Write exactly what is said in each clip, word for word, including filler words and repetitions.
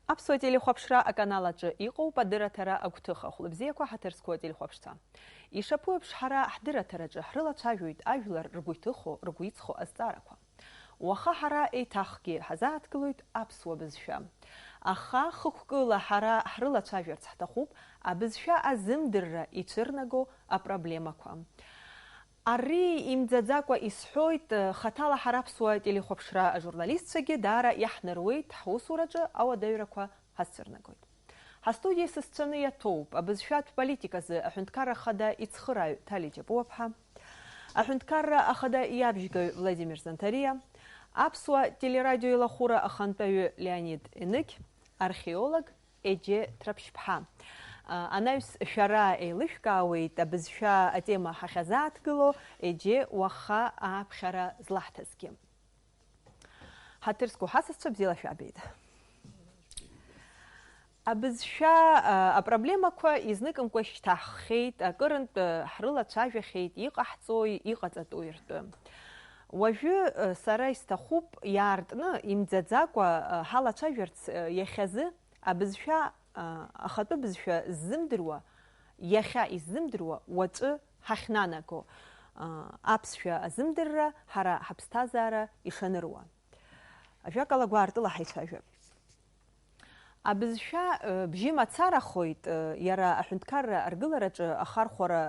Аԥсуа телехәаԥшра аканал аҿы иҟоуп адырраҭара агәҭыха. Хәлыбзиақәа, ҳаҭыр зқәу ателехәаԥшцәа. Ишаԥу еиԥш, ҳара ҳдырраҭараҿы ҳрылацәажәоит ажәлар ргәы иҭыхо, ргәы иҵхо азҵаарақәа. Уаха ҳара еиҭахгьы ҳазааҭгылоит аԥсуа бызшәа. Аха хықәкыла ҳара ҳрылацәажәарц ҳҭахуп абызшәа азымдырра ицәырнаго апроблемақәа. Ари имӡаӡакәа исҳәоит, хаҭала ҳара аԥсуа телехәаԥшра ажурналистцәагьы даара иаҳныруеит ҳусураҿы ауадаҩрақәа ҳазцәырнагоит. Ҳастудиа сасцәаны иаҭәоуп абызшәатә политиказы аҳәынҭқарра ахада ицхырааҩ Ҭали Џьапуаԥҳа, аҳәынҭқарра ахада иабжьгаҩ Владимир Занҭариа, аԥсуа телерадиоеилахәыра ахантәаҩы Леонид Енықь, археолог Еџье Ҭраԥшьԥҳа. А, анаҩс шәара еилышәкаауеит абызшәа атема ҳахьазааҭгыло, Еџье уаха ааԥхьара злаҳҭазгьы. Ҳаҭыр зқәу ҳасасцәа, бзиала шәаабеит. Абызшәа, а, апроблемақәа изныкымкәа шьҭаҳххьеит, акырынтә, а, ҳрылацәажәахьеит иҟаҳҵои, иҟаҵатәуи ртәы. Уажәы, а, сара исҭахуп иаартны, имӡаӡакәа, а, ҳалацәажәарц, а, иахьазы абызшәа, а, ахатәы бызшәа ззымдыруа, иахьа иззымдыруа, уаҵәы ҳахьнанаго, а, аԥсшәа азымдырра ҳара ҳаԥсҭазаара ишаныруа. Ажәакала, гәаартыла ҳаицәажәап. Абызшәа, э, бжьы мацарахоит, э, иара аҳәынҭқарра аргылараҿы ахархәара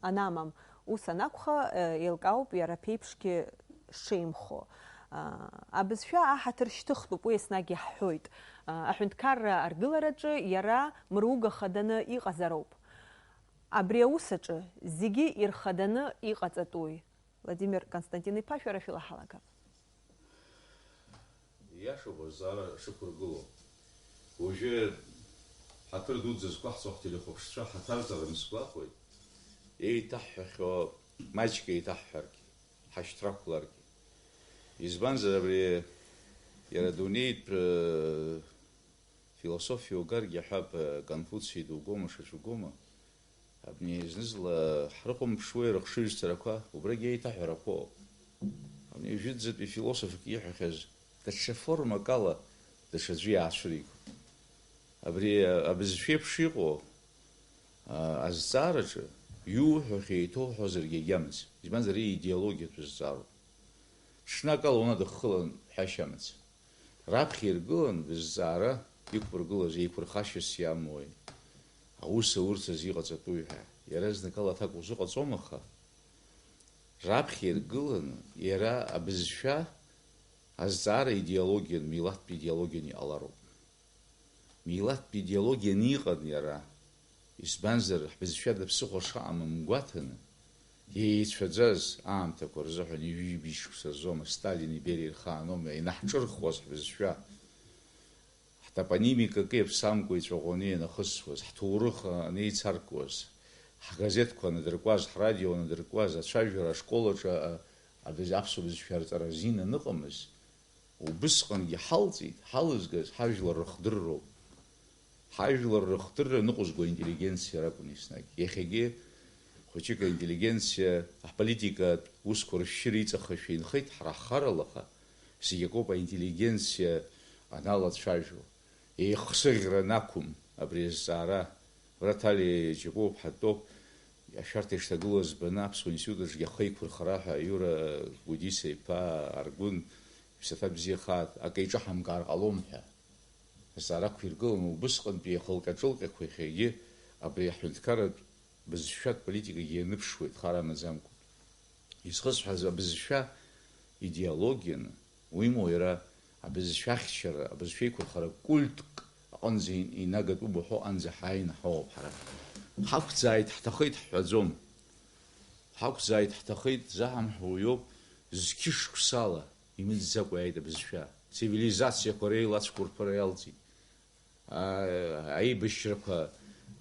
анамам. Ус анакәха, э, еилкаауп иара ԥеиԥшгьы шеимхо. А, абызшәа аҳаҭыр шьҭыхтәуп, уи еснагь иаҳҳәоит. А, аҳәынҭқарра аргылараҿы иара мыруга хаданы иҟазароуп. Абри аус аҿы зегьы ирхаданы иҟаҵатәуи? Владимир Константин-иԥа, шәара шәылаҳалагап. Ииашоуп азҵаара шықәыргылоу. Уажәы ҳаҭыр дуӡӡа зқәаҳҵо ҳтелехәаԥшцәа ҳаҭарҵарым сгәахәуеит. Еиҭаҳҳәахьоу маҷк еиҭаҳҳәаргьы, ҳашьҭрақәларгьы. Избанзар, абри иара адунеитә, э, философиа угаргьы ҳәап, э, Конфуци дугома, шаҿугома. Абни зны-зынла ҳрыхәамԥшуеи рыхшыҩзцарақәа, убрагьы еиҭаҳәарақәоуп. Абни жәытәӡатәи философк ииҳәахьаз даҽа формак ала даҽаӡәы иаацәыригон. Абри абызшәеиԥш иҟоу, а, азҵаараҿы иуҳәахьоу еиҭоуҳәозаргьы агьамаӡам. Избанзар, ари идеологиатә зҵаароуп. Ҽнак ала унадыххылан ҳәашьа амаӡам. Раԥхьа иргылан бызҵаара иқәыргылаз еиқәырхашьас иамои, аус аурц азы иҟаҵатәуи ҳәа, иаразнакала аҭак узыҟаҵом, аха раԥхьа иргыланы иара абызшәа азҵаара идеологиан, милаҭтә идеологиан иҟалароуп. Милаҭтә идеологиан иҟан иара. Избанзар, ҳбызшәа даԥсыхәа шаҟам мгәаҭаны, иеицәаӡаз аамҭақәа рзыҳәан ҩажәи бжьи шықәса рзоума, Сталини Бериеи рхааноума ианаҳҿырхуаз ҳбызшәа, ҳтопонимика акы иаԥсамкәа иҵәаӷәаны ианахысуаз, ҳҭоурых анеицаркуаз, ҳгазеҭқәа анадыркуаз, ҳрадио анадыркуаз, ацәажәара ашкол аҿы, а, абыз-, аԥсуа бызшәа арҵара азин аныҟамыз, Убысҟангьы ҳалҵит, ҳалызгаз ҳажәлар рыхдырроуп. Ҳажәлар рыхдырра ныҟәызго аинтеллигенциа ракәын еснагь. Иахьагьы хәыҷык аинтеллигенциа аҳполитикатә усқәа рышәшьыра иҵахашәа инхеит ҳара ҳхарала, аха зегь акоуп аинтеллигенциа аналацәажәо. Еихсыӷьра анақәым абри азҵаара. Вратали Џьапуаԥҳа дтәоуп. Ашәарҭа ишҭагылоу збаны, Аԥсуа институт аҿгьы ахы иқәырхара ҳәа Иура Гәдиса иԥа Аргәын иԥсаҭа бзиахааит, акы еиҿаҳамкаар ҟалом ҳәа азҵаара ақәиргыланы, убысҟантәи ахылҟьа-ҿылҟьақәа иахьагьы абри аҳәынҭқарратә бызшәатә политикагьы ианыԥшуеит, хар амаӡамкәа. Изхысҳәааз абызшәа идеологианы, уимоу иара абызшәа ахьчара, абызшәа еиқәырхара культк аҟынӡа инагатәуп уҳәо, анӡа ҳааины ҳауп ҳара. Ҳақәӡааит, ҳҭахеит ҳҳәаӡом. Ҳақәӡааит, ҳҭахеит заҳамҳәо уиоуп, зқьышықәсала имыӡӡакәа иааит абызшәа. Цивилизациақәа реилацәқәырԥара иалҵит. А-, аибашьрақәа,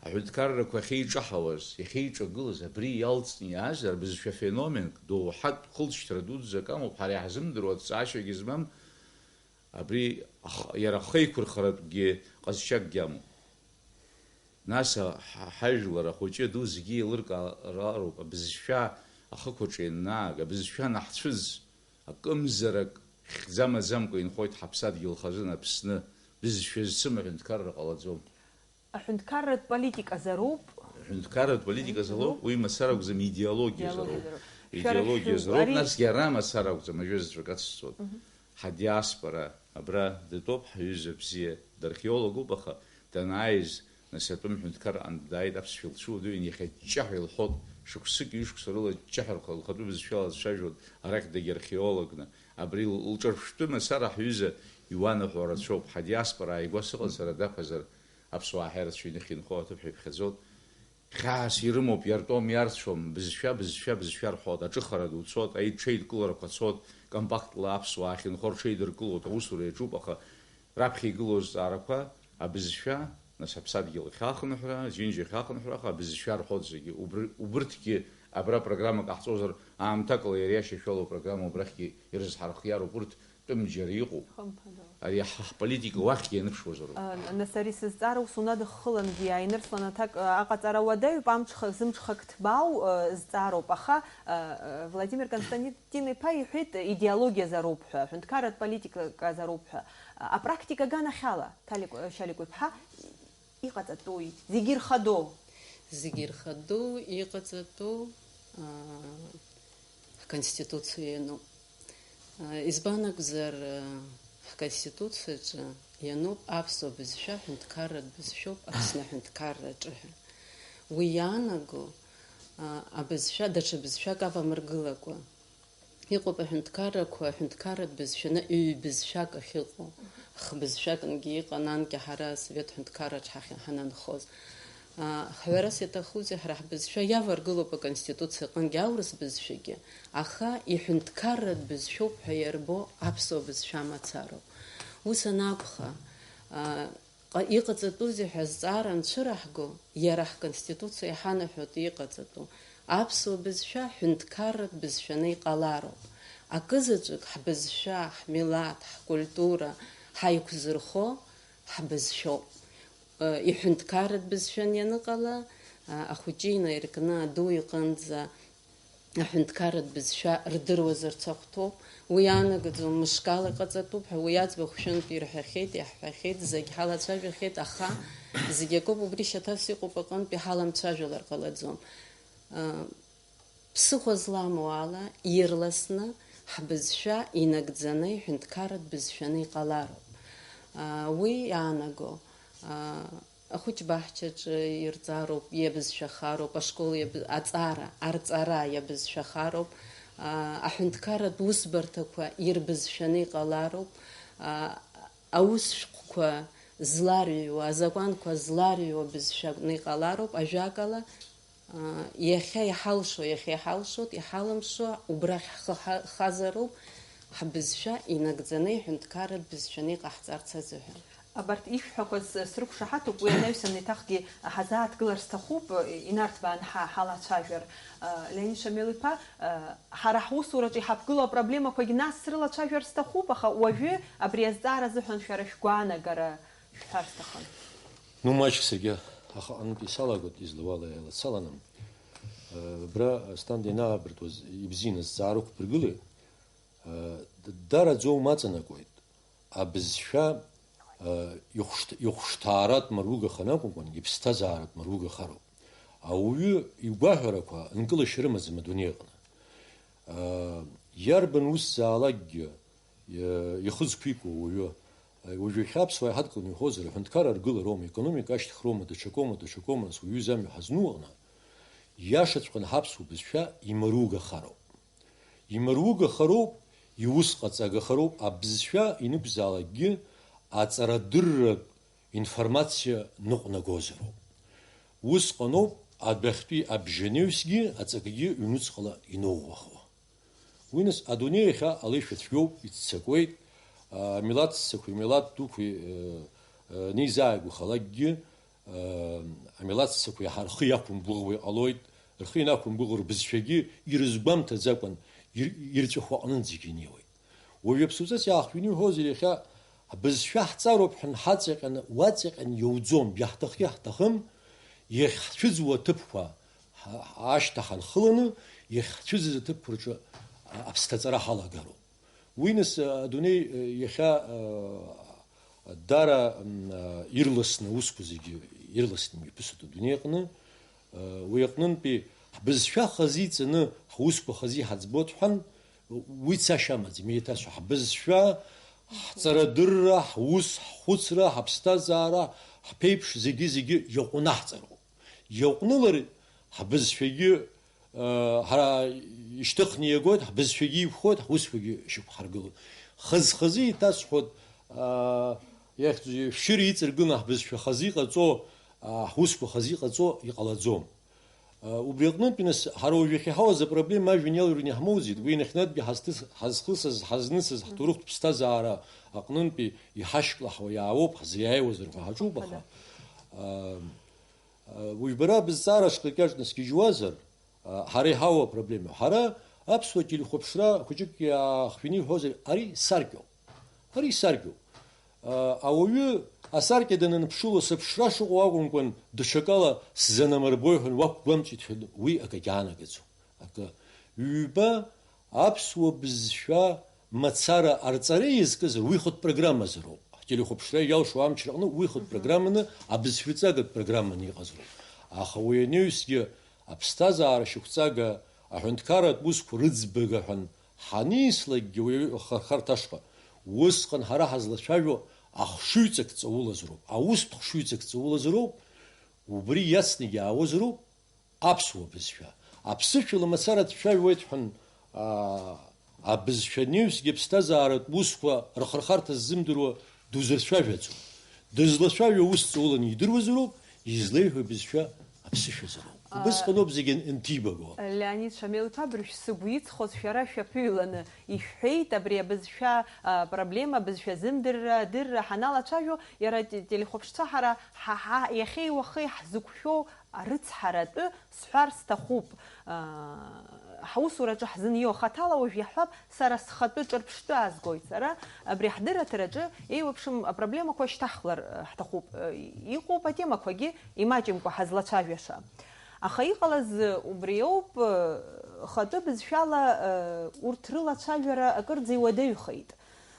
аҳәынҭқаррақәа ахьеиҿаҳауаз, иахьеиҿагылаз, абри иалҵны иааз абызшәа феноменк, доуҳатә хылҵшьҭра дуӡӡак амоуп, ҳара иаҳзымдыруа аҭҵаашьагьы змам, абри ах-, иара ахеиқәырхаратәгьы ҟазшьакгьы амоуп. Нас а-, ҳа-, ҳажәлар ахәыҷы аду зегьы еилыркаароуп, абызшәа ахықәаҿы ианнааг, абызшәа анаҳцәыӡ, акымзарак хьӡа-маӡамкәа инхоит ҳаԥсадгьыл хазына Аԥсны. Бызшәа зцым аҳәынҭқарра ҟалаӡом. Аҳәынҭқарратә политиказароуп. Аҳәынҭқарратә политиказароуп, уи мацара акәӡам, идеологиазароуп. Шәара шәшәы-, Идеологиазароуп, ари- насгьы ара мацара акәӡам, ажәа заҵәык ацсҵоит. Ҳадиаспора абра дтәоуп, ҳҩыза бзиа дархеологуп, аха данааиз, нас атәым ҳәынҭқар аҟынтә дааит, аԥсшәа лцәыуадаҩын, иахьа ҷҷаҳәа илҳәот, шықәсыки ҩышықәса рыла ҷҷаҳәа лхатәы бызшәала дцәажәон, арахь дагьархеологны. Абри лҿырԥштәы мацара ҳҩыза иуанаҳәо рацәоуп, ҳадиаспора ааигәа сыҟан сара, даԥазар, аԥсуаа ҳәа рацәаҩны иахьынхо аҭыԥ ҳәа иԥхьаӡот. Хьаас ирымоуп, иартәом, иарцәом, бызшәа, бызшәа, бызшәа рҳәот, аҿыхара дуцот, аиҽеидкыларақәа цот, компактла аԥсуаа ахьынхо рҽеидыркылоит, аусура иаҿуп, аха раԥхьа игылоу азҵаарақәа, абызшәа, нас аԥсадгьыл ахьахынҳәра, зынџьа ахьахынҳәра, аха абызшәа рҳәот зегьы. Убри-, убырҭгьы абра программа ҟаҳҵозар, аамҭакала иара иашьашәалоу апрограмма убрахьгьы ирызҳархиароуп, урҭ тәым џьара иҟоуп. Хымԥада. Ари ҳа ҳполитика уахьгьы ианыԥшуазароуп. Э, нас ари сызҵаара ус унадыххылангьы иааинырслан аҭак, э, аҟаҵара уадаҩуп, амҽхак, зымҽхак ҭбаау, э, зҵаароуп, аха, э, э, Владимир Константин-иԥа иҳәеит, идеологиазароуп ҳәа, ҳәынҭқарратә политиказароуп ҳәа. Э, апрактика аганахьала, Ҭалик-, э, Шьаликәа-иԥҳа, иҟаҵатәуи, зегьы ирхадоу? Зегьы ирхадоу, иҟаҵатәу, аа, ҳконституциа иануп. Избан акәзар, ҳконституциаҿы иануп аԥсуа бызшәа ҳәынҭқарратә бызшәоуп, Аԥсны аҳәынҭқарра аҿы ҳәа. Уи иаанаго, аа, абызшәа даҽа бызшәак авамыргылакәа. Иҟоуп аҳәынҭқаррақәа, аҳәынҭқарратә бызшәаны ҩ-бызшәак ахьыҟоу. Х-бызшәакынгьы иҟан анкьа ҳара асовет ҳәынҭқарраҿ ҳахь-, ҳананхоз. Аа, ҳҳәарас иаҭахузеи, ҳара ҳбызшәа иаваргылоуп аконституциа аҟынгьы аурыс бызшәагьы, аха иҳәынҭқарратә бызшәоуп ҳәа иарбоу аԥсуа бызшәа мацароуп. Ус анакәха, аа, Ҟа-, иҟаҵатәузеи ҳәа азҵаара анцәыраҳго, иара ҳконституциа иҳанаҳәоит иҟаҵатәу, аԥсуа бызшәа ҳәынҭқарратә бызшәаны иҟалароуп. Акызаҵәык ҳбызшәа, ҳмилаҭ, ҳкультура ҳаиқәзырхо ҳбызшәоуп. Э, иҳәынҭқарратә бызшәан ианыҟала, а, ахәыҷы инаиркны аду иҟынӡа аҳәынҭқарратә бызшәа рдыруазарц ахәҭоуп. Уи иаанагаӡом мышкала иҟаҵатәуп ҳәа, уи аӡбахә шәынтә ирҳәахьеит, иаҳҳәахьеит, зегь ҳалацәажәахьеит, аха зегь акоуп, убри шьаҭас иҟоуп аҟынтә иҳаламцәажәалар ҟалаӡом. Ԥсыхәа зламоу ала, ирласны ҳбызшәа инагӡаны иҳәынҭқарратә бызшәаны иҟалароуп. Уи иаанаго, Ахәыҷбаҳчаҿы ирҵароуп, иабызшәахароуп, ашкол иаб-, аҵара, арҵара иабызшәахароуп, аа, аҳәынҭқарратә усбарҭақәа ирбызшәаны иҟалароуп, аа, аус шәҟәқәа зларҩуа, азакәанқәа зларҩуа бызшәаны иҟалароуп, ажәакала, аа, иахьа иҳалшо, иахьа иҳалшоит, иҳалымшо, убрахь ҳхы ҳа-, хазароуп, ҳбызшәа инагӡаны иҳәынҭқарратә бызшәаны иҟаҳҵарц азыҳәан. Абарҭ ишәҳәақәаз срықәшаҳаҭуп, уи анаҩсан еиҭахгьы ҳазааҭгылар сҭахуп, инарҭбаан ҳа-, ҳалацәажәар. Леонид Шамил-иԥа, ҳара ҳусураҿы иҳаԥгылоу апроблемақәагь нас срылацәажәар сҭахуп, аха уажәы абри азҵаара азыҳәан шәара шәгәаанагара шәҳәар сҭахын. Ну, маҷк саргьы ахаҟынтәи салагоит, излауала еилацаланы. Абра Асҭанда ианаабыртуаз ибзианы азҵаара ықәбыргылеит. Даара аӡәы умаҵанакуеит. Абызшәа, э, ихәшҭ-, ихәшҭааратә маругаханы акәымкәан, иԥсҭазааратә маругахароуп. Ауаҩы игәаҳәарақәа нкылашьа рымаӡам адунеи аҟны. Э, иарбан усзаалакгьы, э, ихы зқәикуа уаҩы, э, уажәы иахьа аԥсуаа иҳадкыланы иҳәозар, аҳәынҭқарра аргылароума, аекономика ашьҭыхроума, даҽакоума, даҽакоума, нас уаҩы изамҩа ҳазнуаҟны, иашаҵәҟьаны ҳаԥсуа бызшәа имаругахароуп. Имаругахароуп, иус ҟаҵагахароуп, абызшәа инықәзаалакгьы аҵарадырратә информациа ныҟәнагозароуп. Усҟаноуп адәахьтәи абжьанаҩсгьы аҵакгьы ҩнуҵҟала иноуӷәӷәахо. Уи нас адунеи иахьа алеишәа цәгьоуп, иццакуеит, амилаҭ ссақәеи амилаҭ дуқәеи, э, э, неизааигәахалакгьы, Амилаҭ ссақәа иаҳа рхы иақәымгәыӷуа иҟалоит, рхы ианақәымгәыӷуа рбызшәагьы ирызгәамҭаӡакәан ир-, ирҵәаху аҟнынӡагьы инеиуеит. Уажәы аԥсуҵас иаахтны иуҳәозар, иахьа ҳбызшәа ҳҵароуп ҳәа нҳаҵаҟьаны, уаҵаҟьан иауӡом, иаҳҭахгьы ҳҭахым, иахьҳцәыӡуа аҭыԥқәа ҳа-, ҳа-, ашьҭа ҳанхыланы, иахьҳцәыӡыз аҭыԥқәа рҿы а-, аԥсҭаҵара ҳалагароуп. Уи нас, а, адунеи, а, иахьа, а, Дара, м, а, ирласны аусқәа зегьы, ирласны имҩаԥысуеит адунеи аҟны. А, уи аҟнынтәи ҳбызшәа хазы иҵаны, ҳусқәа хазы иҳаӡбоит ҳәан, уи цашьа амаӡам, еиҭасҳәа, ҳбызшәа, ҳҵарадырра, ҳус, ҳхәыцра, ҳаԥсҭазаара, ҳԥеиԥш зегьы-зегьы иаҟәнаҳҵароуп. Иаҟәнылар, ҳбызшәагьы, э, ҳара ишьҭыхны иагоит, ҳбызшәагьы иқәхоит, ҳусқәагьы шьақәҳаргылоит. Хаз-хазы еиҭасҳәоит, э, иахьӡу, шәшьыра иҵаргыланы ҳбызшәа хазы иҟаҵо, э, ҳусқәа хазы иҟаҵо иҟалаӡом. Э, убри аҟнынтәи, нас, ҳара уажә иахьа иҳауаз апроблема ажәҩан иаларҩны иаҳмоуӡеит, уи иахьанатәгьы ҳазҭыс-, ҳазхысыз, ҳазнысыз, ҳҭоурыхтә ԥсҭазаара аҟнынтәи иҳашьклаҳауа иаауоуп, ҳзиааиуазар ҳәа ҳаҿуп, аха, э, Уажә бара бызҵаара шҟа кьаҿ наскьыжьуазар, ҳара иҳауа апроблема. Ҳара аԥсуа телехәаԥшра хәыҷык иаахжәаны иҳәозар, ари саркьоуп. Ари саркьоуп. Ауаҩы асаркьа дананыԥшыло сыԥшра шыҟоу акәымкәан, даҽакала сзанамырбои ҳәа уақәгәамҵит ҳәа уи акагьы аанагаӡом. Акы. Ҩба, аԥсуа бызшәа мацара арҵара иазкызар, уи хатә программазароуп. Ҳтелехәаԥшра иалшо амчраҟны уи хатә программаны, абызшәаҵагатә программаны иҟазароуп. Аха уи анаҩсгьы аԥсҭазаара шьақәҵага аҳәынҭқарратә усқәа рыӡбага ҳәа ҳанислакгьы уи ахырхарҭа ашҟа, усҟан ҳара ҳазлацәажәо ахшыҩҵак ҵаулазароуп, аустә хшыҩҵак ҵаулазароуп, убри иацнагьы аауазароуп. Аԥсуа бызшәа. Аԥсышәала мацара дцәажәоит ҳәан, аа, абызшәа анаҩсгьы аԥсҭазааратә усқәа рхырхарҭа ззымдыруа дузырцәажәаӡом. Дызлацәажәо ус ҵауланы идыруазароуп, излеиҳәо бызшәа аԥсышәазароуп. Аа. Убысҟаноуп зегьы ан-, анҭибаго. Леонид Шамил-иԥа, абыржә сыгәы иҵхоз шәара шәаԥыҩланы ишәҳәеит, абри абызшәа, а, проблема, абызшәа зымдырра, адырра ҳаналацәажәо, иара те-, телехәаԥшцәа ҳара ҳа, ҳа, иахьеи уахеи ҳзықәшәо арыцҳаратәы сҳәар сҭахуп, аа, ҳусураҿы ҳзынио хаҭала уажә иаҳҳәап, сара схатәы ҿырԥштәы аазгоит сара, абри ҳдырраҭараҿы еиуеиԥшым апроблемақәа шьҭаҳхлар, э, ҳҭахуп, э, иҟоуп атемақәагьы имаҷымкәа ҳазлацәажәаша. Аха иҟалаз убри ауп, э, хатәы бызшәала, э, урҭ рылацәажәара акырӡа иуадаҩхеит.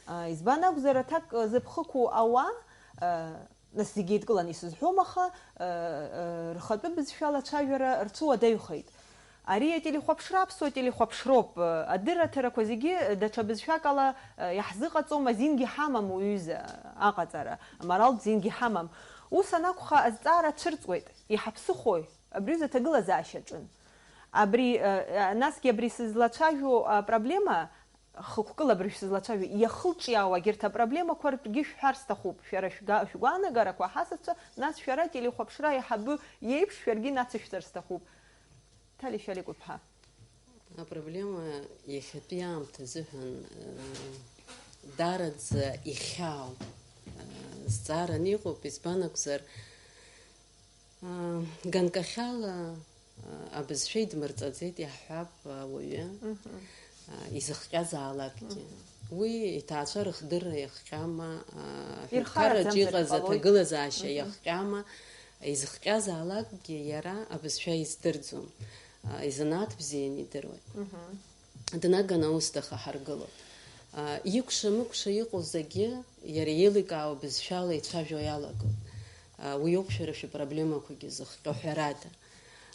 А, избан акәзар, аҭак зыԥхықәу ауаа, э, Нас зегьы еидкыланы исызҳәом, аха, э, э, рхатәы бызшәала ацәажәара рцәыуадаҩхеит. Ари ателехәаԥшра аԥсуа телехәаԥшроуп, э, адырраҭарақәа зегьы даҽа бызшәак ала, э, иаҳзыҟаҵом, азингьы ҳамам уҩыза аҟаҵара, аморалтә зингьы ҳамам. Ус анакәха, азҵаара цәырҵуеит, иҳаԥсыхәои абри аҩыза аҭагылазаашьа аҿын? Абри, э, э, насгьы абри сызлацәажәо апроблема, хықәкыла абыржә сызлацәажәо, иахылҿиаауа егьырҭ апроблемақәа ртәгьы шәҳәар сҭахуп, шәара шәга-, шәгәаанагарақәа ҳасасцәа, нас шәара ателехәаԥшра аиҳабы иеиԥш шәаргьы нацышәҵар сҭахуп. Ҭали Шьаликә-иԥҳа. Апроблема иахьатәи аамҭа азыҳәан, э, даараӡа ихьаау, э, зҵаараны иҟоуп, избан акәзар, Аа, ганкахьала, аа, абызшәа идмырҵаӡеит, иаҳҳәап, ауаҩы, Мгм. аа, изыхҟьазаалакгьы. Мгм. Уи иҭаацәа рыхдырра иахҟьама, аа, Ирхараӡамзар аҳәынҭқарраҿы иҟаз ҟалоит. Аҭагылазаашьа Мгм. Иахҟьама, изыхҟьазаалакгьы иара абызшәа издырӡом. Аа, изанааҭ бзианы идыруеит. Мгм. Днаганы аус дахаҳаргылоит. А, икәша-мыкәша иҟоу зегьы иара еиликаауа бызшәала ицәажәо иалагоит. А, уи ауп шәара шәыпроблемақәагьы зыхҟьо, ҳәарада.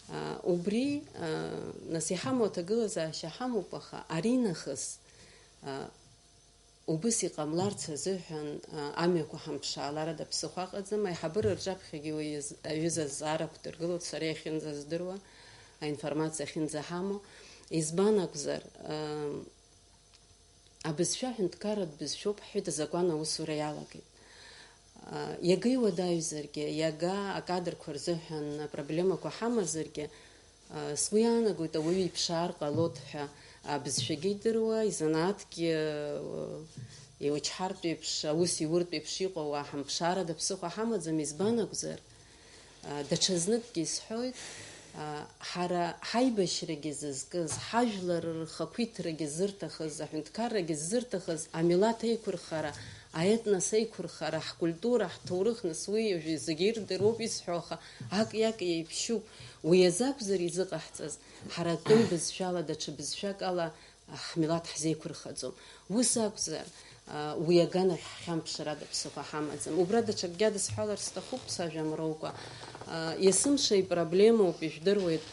А, убри, а, нас, иҳамоу аҭагылазаашьа ҳамоуп, аха аринахыс, а, убыс иҟамларц азыҳәан, а, амҩақәа ҳамԥшааларада ԥсыхәа ыҟаӡам. Аиҳабыра рҿаԥхьагьы уи иаз-, аҩыза азҵаара ақәдыргылоит, сара иахьынӡаздыруа, аинформациа ахьынӡаҳамоу. Избан акәзар, а, абызшәа аҳәынҭқарратә бызшәоуп ҳҳәеит, азакәан аусура иалагеит. А, иага иуадаҩзаргьы, иага акадрқәа рзыҳәан апроблемақәа ҳамазаргьы, а, сгәы иаанагоит, ауаҩы иԥшаар ҟалоит ҳәа, абызшәагьы идыруа, изанааҭгьы, а, еиуачҳартә еиԥш, аус иуртә еиԥш иҟоу ауаа ҳамԥшаарада ԥсыхәа ҳамаӡам, избан акәзар, а, даҽазныкгьы исҳәоит, а, ҳара ҳаибашьрагьы зызкыз, ҳажәлар рхақәиҭрагьы зырҭахыз, аҳәынҭқаррагьы ззырҭахыз, амилаҭ еиқәырхара, аетнос еиқәырхара, ҳкультура, ҳҭоурых, нас уи уажәы зегьы ирдыруоуп исҳәо, аха ак-иак еиԥшьуп. Уи азы акәзар изыҟаҳҵаз, ҳара атәым бызшәала, даҽа бызшәак ала ҳмилаҭ ҳзеиқәырхаӡом. Ус акәзар, Уи аганахь ҳхьамԥшыр ада ԥсыхәа ҳамаӡам. Убра даҽакгьы адысҳәалар сҭахуп, сажәа мроукәа. Есымша ипроблемоуп, ижәдыруеит,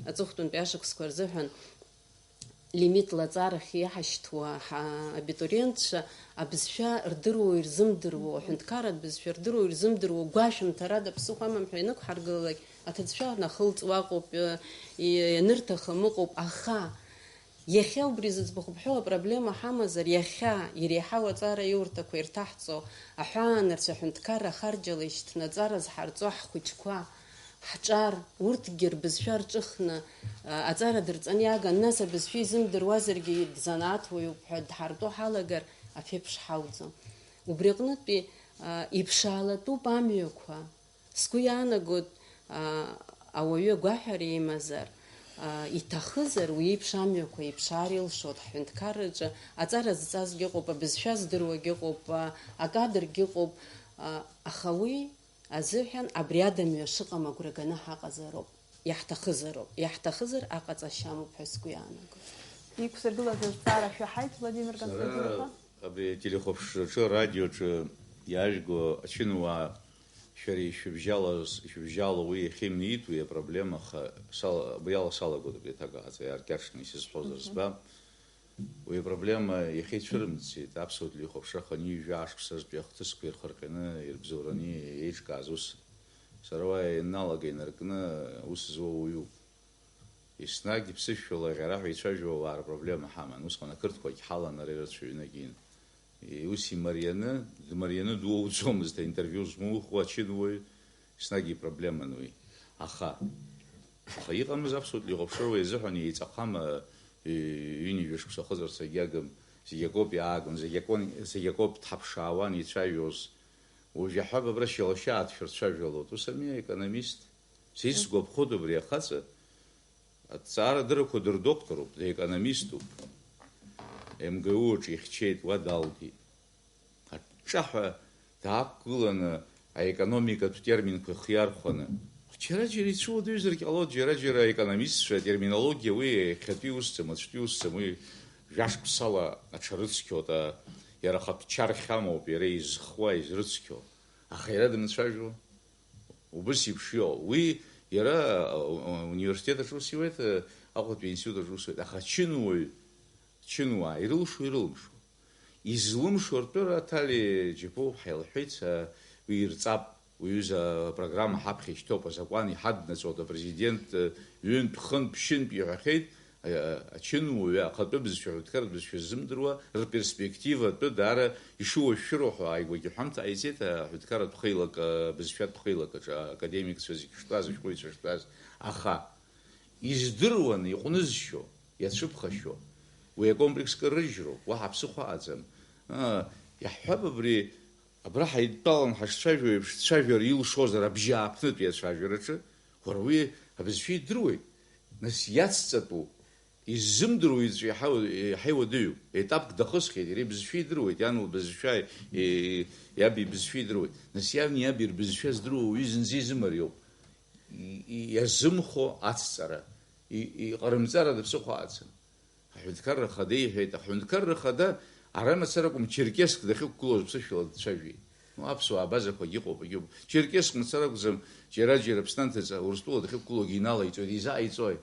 аҵыхәтәантәи ашықәсқәа рзыҳәан лимитла аҵарахь иаҳашьҭуа ҳа-, абитуриентцәа абызшәа рдыруоу ирзымдыруоу, аҳәынҭқарратә бызшәа рдыруоу ирзымдыруоу гәашәымҭарада ԥсыхәа амам ҳәа ианықәҳаргылалак, аҭыӡшәа нахылҵуа ыҟоуп, и-, ианырҭахым ыҟоуп, аха иахьа убри зыӡбахә бҳәо апроблема ҳамазар, иахьа иреиҳау аҵара иурҭақәа ирҭаҳҵо, аҳәаанырцә аҳәынҭқарра ахарџьала ишьҭнаҵара зҳарҵо ҳхәыҷқәа, ҳҿар, урҭгьы рбызшәа рҿыхны, а, аҵара дырҵаны иаган, нас абызшәа изымдыруазаргьы дзанааҭ уаҩуп ҳәа дҳартәо ҳалагар, аԥеиԥш ҳауӡом. Убри аҟнытәи, а, иԥшаалатәуп амҩақәа. Сгәы иаанагоит, а, ауаҩы агәаҳәара имазар, а, иҭахызар, уи еиԥш амҩақәа иԥшаар илшоит. Ҳҳәынҭқарраҿы аҵара зҵазгьы ыҟоуп, абызшәа здыруагьы ыҟоуп, а, акадргьы ыҟоуп, а, аха уи азыҳәан абри ада мҩа шыҟам агәра ганы ҳаҟазароуп, иаҳҭахызароуп, иаҳҭахызар аҟаҵашьа амоуп ҳәа сгәы иаанагоит. Иқәсыргылаз азҵаара шәаҳаит, Владимир Сара Константин-иԥа. Абри ателехәаԥшраҿы, арадиоҿы иаажәго ачынуаа шәара ишәыбжьалаз, ишәыбжьало уи иахьымнеит, уи апроблема, аха сала-, абри ала салагоит абри аҭак аҟаҵа, иааркьаҿны исызҳәозар Мгм. збап. Уи апроблема иахьицәырымҵит, аԥсуа телехәаԥшра аханҩажәа ашықәсазтәи ахҭысқәа ирхырҟьаны, ирыбзоураны еиҿкааз ус. Сара уа ианалага инаркны аус зуа уаҩуп. Еснагь ԥсышәала аӷьараҳәа ицәажәо ауаа рпроблема ҳаман. Усҟан ақырҭқәагь ҳалан ара ирацәаҩны акин. Ус имарианы, дмарианы дуоуӡомызт, аинтервиу змухуа ачынуаҩ, еснагь ипроблеман уи. Аха, аха иҟамыз аԥсуа телехәаԥшра уи азыҳәан еиҵахәама, ҩ-, ҩынҩажәа шықәса ахыҵырц агьагым, зегь акоуп иаагон, зегь акон, зегь акоуп дҳаԥшаауан ицәажәоз. Уажә иаҳҳәап, абра шьалашьаа дшәырцәажәалоит. Ус ами аекономист? Са исгәаԥхоит убри ахаҵа, аҭҵаарадырақәа дырдокторуп, декономиступ. М Г У аҿы ихьчеит, уа далгеит. Аҿҿаҳәа даақәгыланы аекономикатә терминқәа ихиархәаны. Џьара-џьара ицәуадаҩзаргь ҟалоит, џьара-џьара аекономистцәа атерминологиа уи иахьатәи усӡам, аӡәтәи усӡам, уи жәашықәсала аҽарыцқьоит, а, иара ахатә чархь амоуп, иара изхуа, изрыцқьо. Аха иара дымцәажәо. Убыс еиԥш иҟоу. Уи иара, а, а, университет аҿы ус иуеит, а, Аҟәатәи аинститут аҿы ус иуеит. Аха ачынуаҩ, чынуаа ирылшо, ирылымшо. Излымшо ртәы Раҭали Џьапуа ҳәа илҳәеит, а, уи ирҵап, уи ҩыза апрограмма ҳаԥхьа ишьҭоуп, азакәан иҳаднаҵоит, апрезидент, а, ҩынтә, хынтә, ԥшьынтә иҳәахьеит, а, а, ачынуаҩы ахатәы бызшәа, аҳәынҭқарратә бызшәа ззымдыруа, рперспективатәы даара ишыуашәшәыроу ҳәа ааигәагьы ҳәамҭа ҟаиҵеит, аҳәынҭқарратә хеилак, а, бызшәатә хеилак аҿы академикцәа зегь штәаз, ашәҟәыҩҩцәа штәаз. Аха издыруан, иҟәнызшьо, иацәыԥхашьо. Уи акомплекс кыр рыжьроуп, уаҳа ԥсыхәа аӡам. Аа, иаҳҳәап, абри, абра ҳаидтәалан ҳашцәажәо еиԥш, дцәажәар илшозар абжьааԥнытәи ацәажәараҿы, уара уи абызшәа идыруеит. Нас иацҵатәу, иззымдыруа иҵәы иаҳа, иаҳа иуадаҩуп. Етапк дахысхьеит, иара ибызшәа идыруеит, иан лбызшәа, и-, иаб ибызшәа идыруеит. Нас иани иаби рбызшәа здыруа уаҩы зынӡа изымариоуп. И-, и-, иазымхо ацҵара, и-, иҟарымҵарада ԥсыхәа аӡам. Аҳәынҭқарра Ахада иҳәеит, аҳәынҭқарра Ахада ара мацара акәым, Черкесск дахьықәгылоз ԥсышәала дцәажәеит. Ну, аԥсуаа абазақәагьы ыҟоуп, егьоуп. Черкесск мацара акәӡам, џьара-џьара Аԥсны анҭыҵ Урыстәыла дахьықәгылогьы иналаиҵоит, изааиҵои?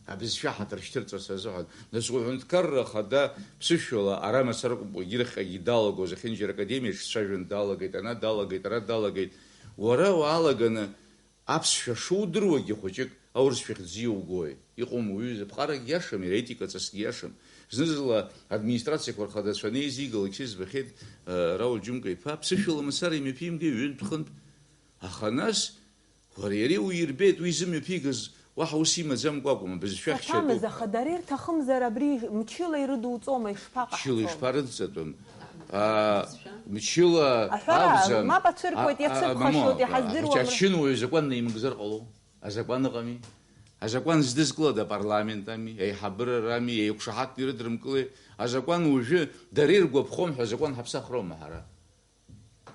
Абызшәа ҳаҭыр шьҭырҵарц азыҳәан. Нас уҳәынҭқарра Ахада ԥсышәала ара мацара акәым, егьырахьҟагьы далагоз, ахьынџьара академиаҿ дцәажәан далагеит, ана далагеит, ара далагеит. Уара уаалаганы аԥсшәа шудыруагьы хәыҷык аурысшәа хьӡы иугои? Иҟоума уаҩы, аԥҟарагь иашам, иара аетика ҵасгьы иашам. Зны-зынла администрациақәа рхадацәа анеизигалак сызбахьеит, э, Рауль Џьумка-иԥа, ԥсышәала мацара имҩаԥимгеи ҩынтә-хынтә. Аха нас, уара иара уирбеит, уи зымҩаԥигаз уаҳа ус имаӡамкәа акәым, абызшәа хьчатәуп. Саҭамыз, аха дара ирҭахымзар абри мчыла ирыдуҵома, ишԥаҟаҳҵома? Мчыла ишԥарыдҵатәым? А, мчыла аҳәара акәӡам. Мап ацәыркуеит, а, а, иацәыԥхашьоит, мамо, иҳаздыруам. Ачынуаҩ азакәан наимгзар ҟалом. Азакәан ыҟами. Азакәан здызкылада апарламент ами, аиҳабыра рами, еиқәшаҳаҭны ирыдрымкылеи? Азакәан уажәы дара иргәаԥхом ҳәа азакәан ҳаԥсахроума ҳара?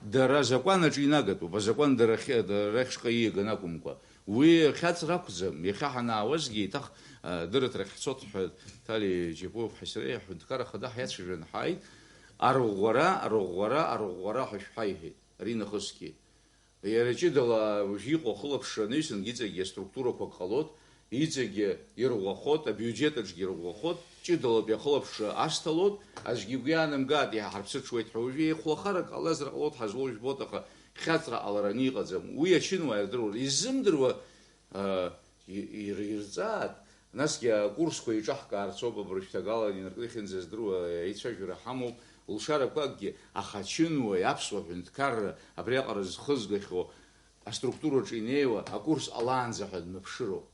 Дара азакәан аҿы инагатәуп, азакәан дара ахьы-, дара рахьшҟа ииаган акәымкәа. Уи ахьаҵра ақәӡам, иахьа ҳанаауазгьы еиҭах, а, дырраҭарахь ҳцот ҳәа Ҭали Џьапуа-иԥҳа сареи аҳәынҭқар ахада ҳиацәажәан ҳааит. Арӷәӷәара, арӷәӷәара, арӷәӷәара ҳәа шәҳәа иҳәеит, ари нахысгьы. Иара ҷыдала уажә иҟоу ахылаԥшра анаҩсангьы иҵегьы аструктурақәа ак ҟалоит, иҵегьы ирӷәӷәахоит, абиуџьет аҿгьы ирӷәӷәахоит, ҷыдалатәи ахылаԥшра асҭалоит, аӡәгьы игәы иаанамгааит, иаҳа ҳарԥсыҽуеит ҳәа. Уажәы еихәлахарак ҟалазар ҟалоит, ҳазлоу жәбоит, аха хьаҵра ҟалараны иҟаӡам. Уи ачынуаа ирдыруан, иззымдыруа, а, и-, ир-, ирҵааит. Насгьы акурсқәа еиҿаҳкаарц ауп, абыржә ҭагалан инаркны ихьынӡаздыруа аицәажәара ҳамоуп, лшарақәакгьы, аха ачынуаҩ аԥсуа ҳәынҭқарра абриаҟара зхызгахьоу аструктураҿы инеиуа акурс ҟалаанӡа ҳәа дмыԥшыроуп.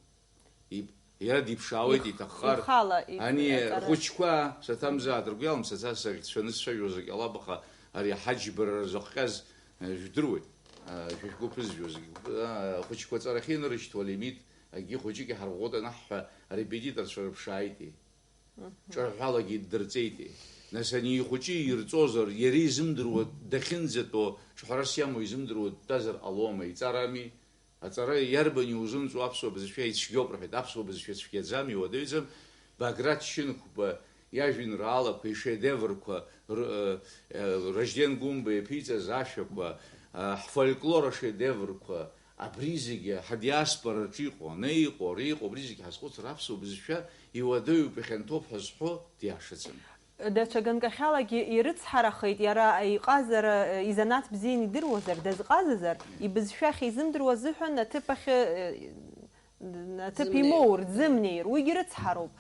Иб-, иара диԥшаауеит, Их-, иҭаххар. Ихала ит-, Ани аҵара. Рхәыҷқәа, саҭамзааит, ргәы иалам, саҭа сагьцәаны сцәажәозар ҟалап, аха ари аҳаџьбара рзыхҟьаз, э, жәдыруеит, э, жәышәгәы ԥызжәозгьы, э, ахәыҷқәа аҵарахьы инырышьҭуа лимит, акгьы хәыҷык иҳарӷәӷәоит анаҳҳәа, арепетиторцәа рыԥшааитеи. Мгм. Ҿырҳәалагьы иддырҵеитеи. Нас ани ихәыҷы ирҵозар, иара изымдыруа дахьынӡатәоу, ҿҳәарас иамоу изымдыруа дтәазар ҟалома, иҵарами? Аҵара иарбан иузымҵуа аԥсуа бызшәа ицәгьоуп рҳәеит, аԥсуа бызшәа цәгьаӡам, иуадаҩӡам, Баграт Шьынқәба иажәеинраалақәа, ишедеврқәа, р-, э, э, Ражден Гәымба иаԥиҵаз ашәақәа, э, ҳфольклор ашедеврқәа, абри зегьы ҳадиаспораҿы иҟоу, ана иҟоу, ари иҟоу, абри зегьы ҳазхәыцыр, аԥсуа бызшәа иуадаҩуп, ихьанҭоуп ҳәа зҳәо диашаӡам. Даҽа ганкахьалагьы ирыцҳарахеит, иара иҟазара, изанааҭ бзианы идыруазар, дазҟазазар, ибызшәа ахьизымдыруа азыҳәан аҭыԥ ахь, аҭыԥ Дзымнеир. Имоур, дзымнеир, уигьы рыцҳароуп.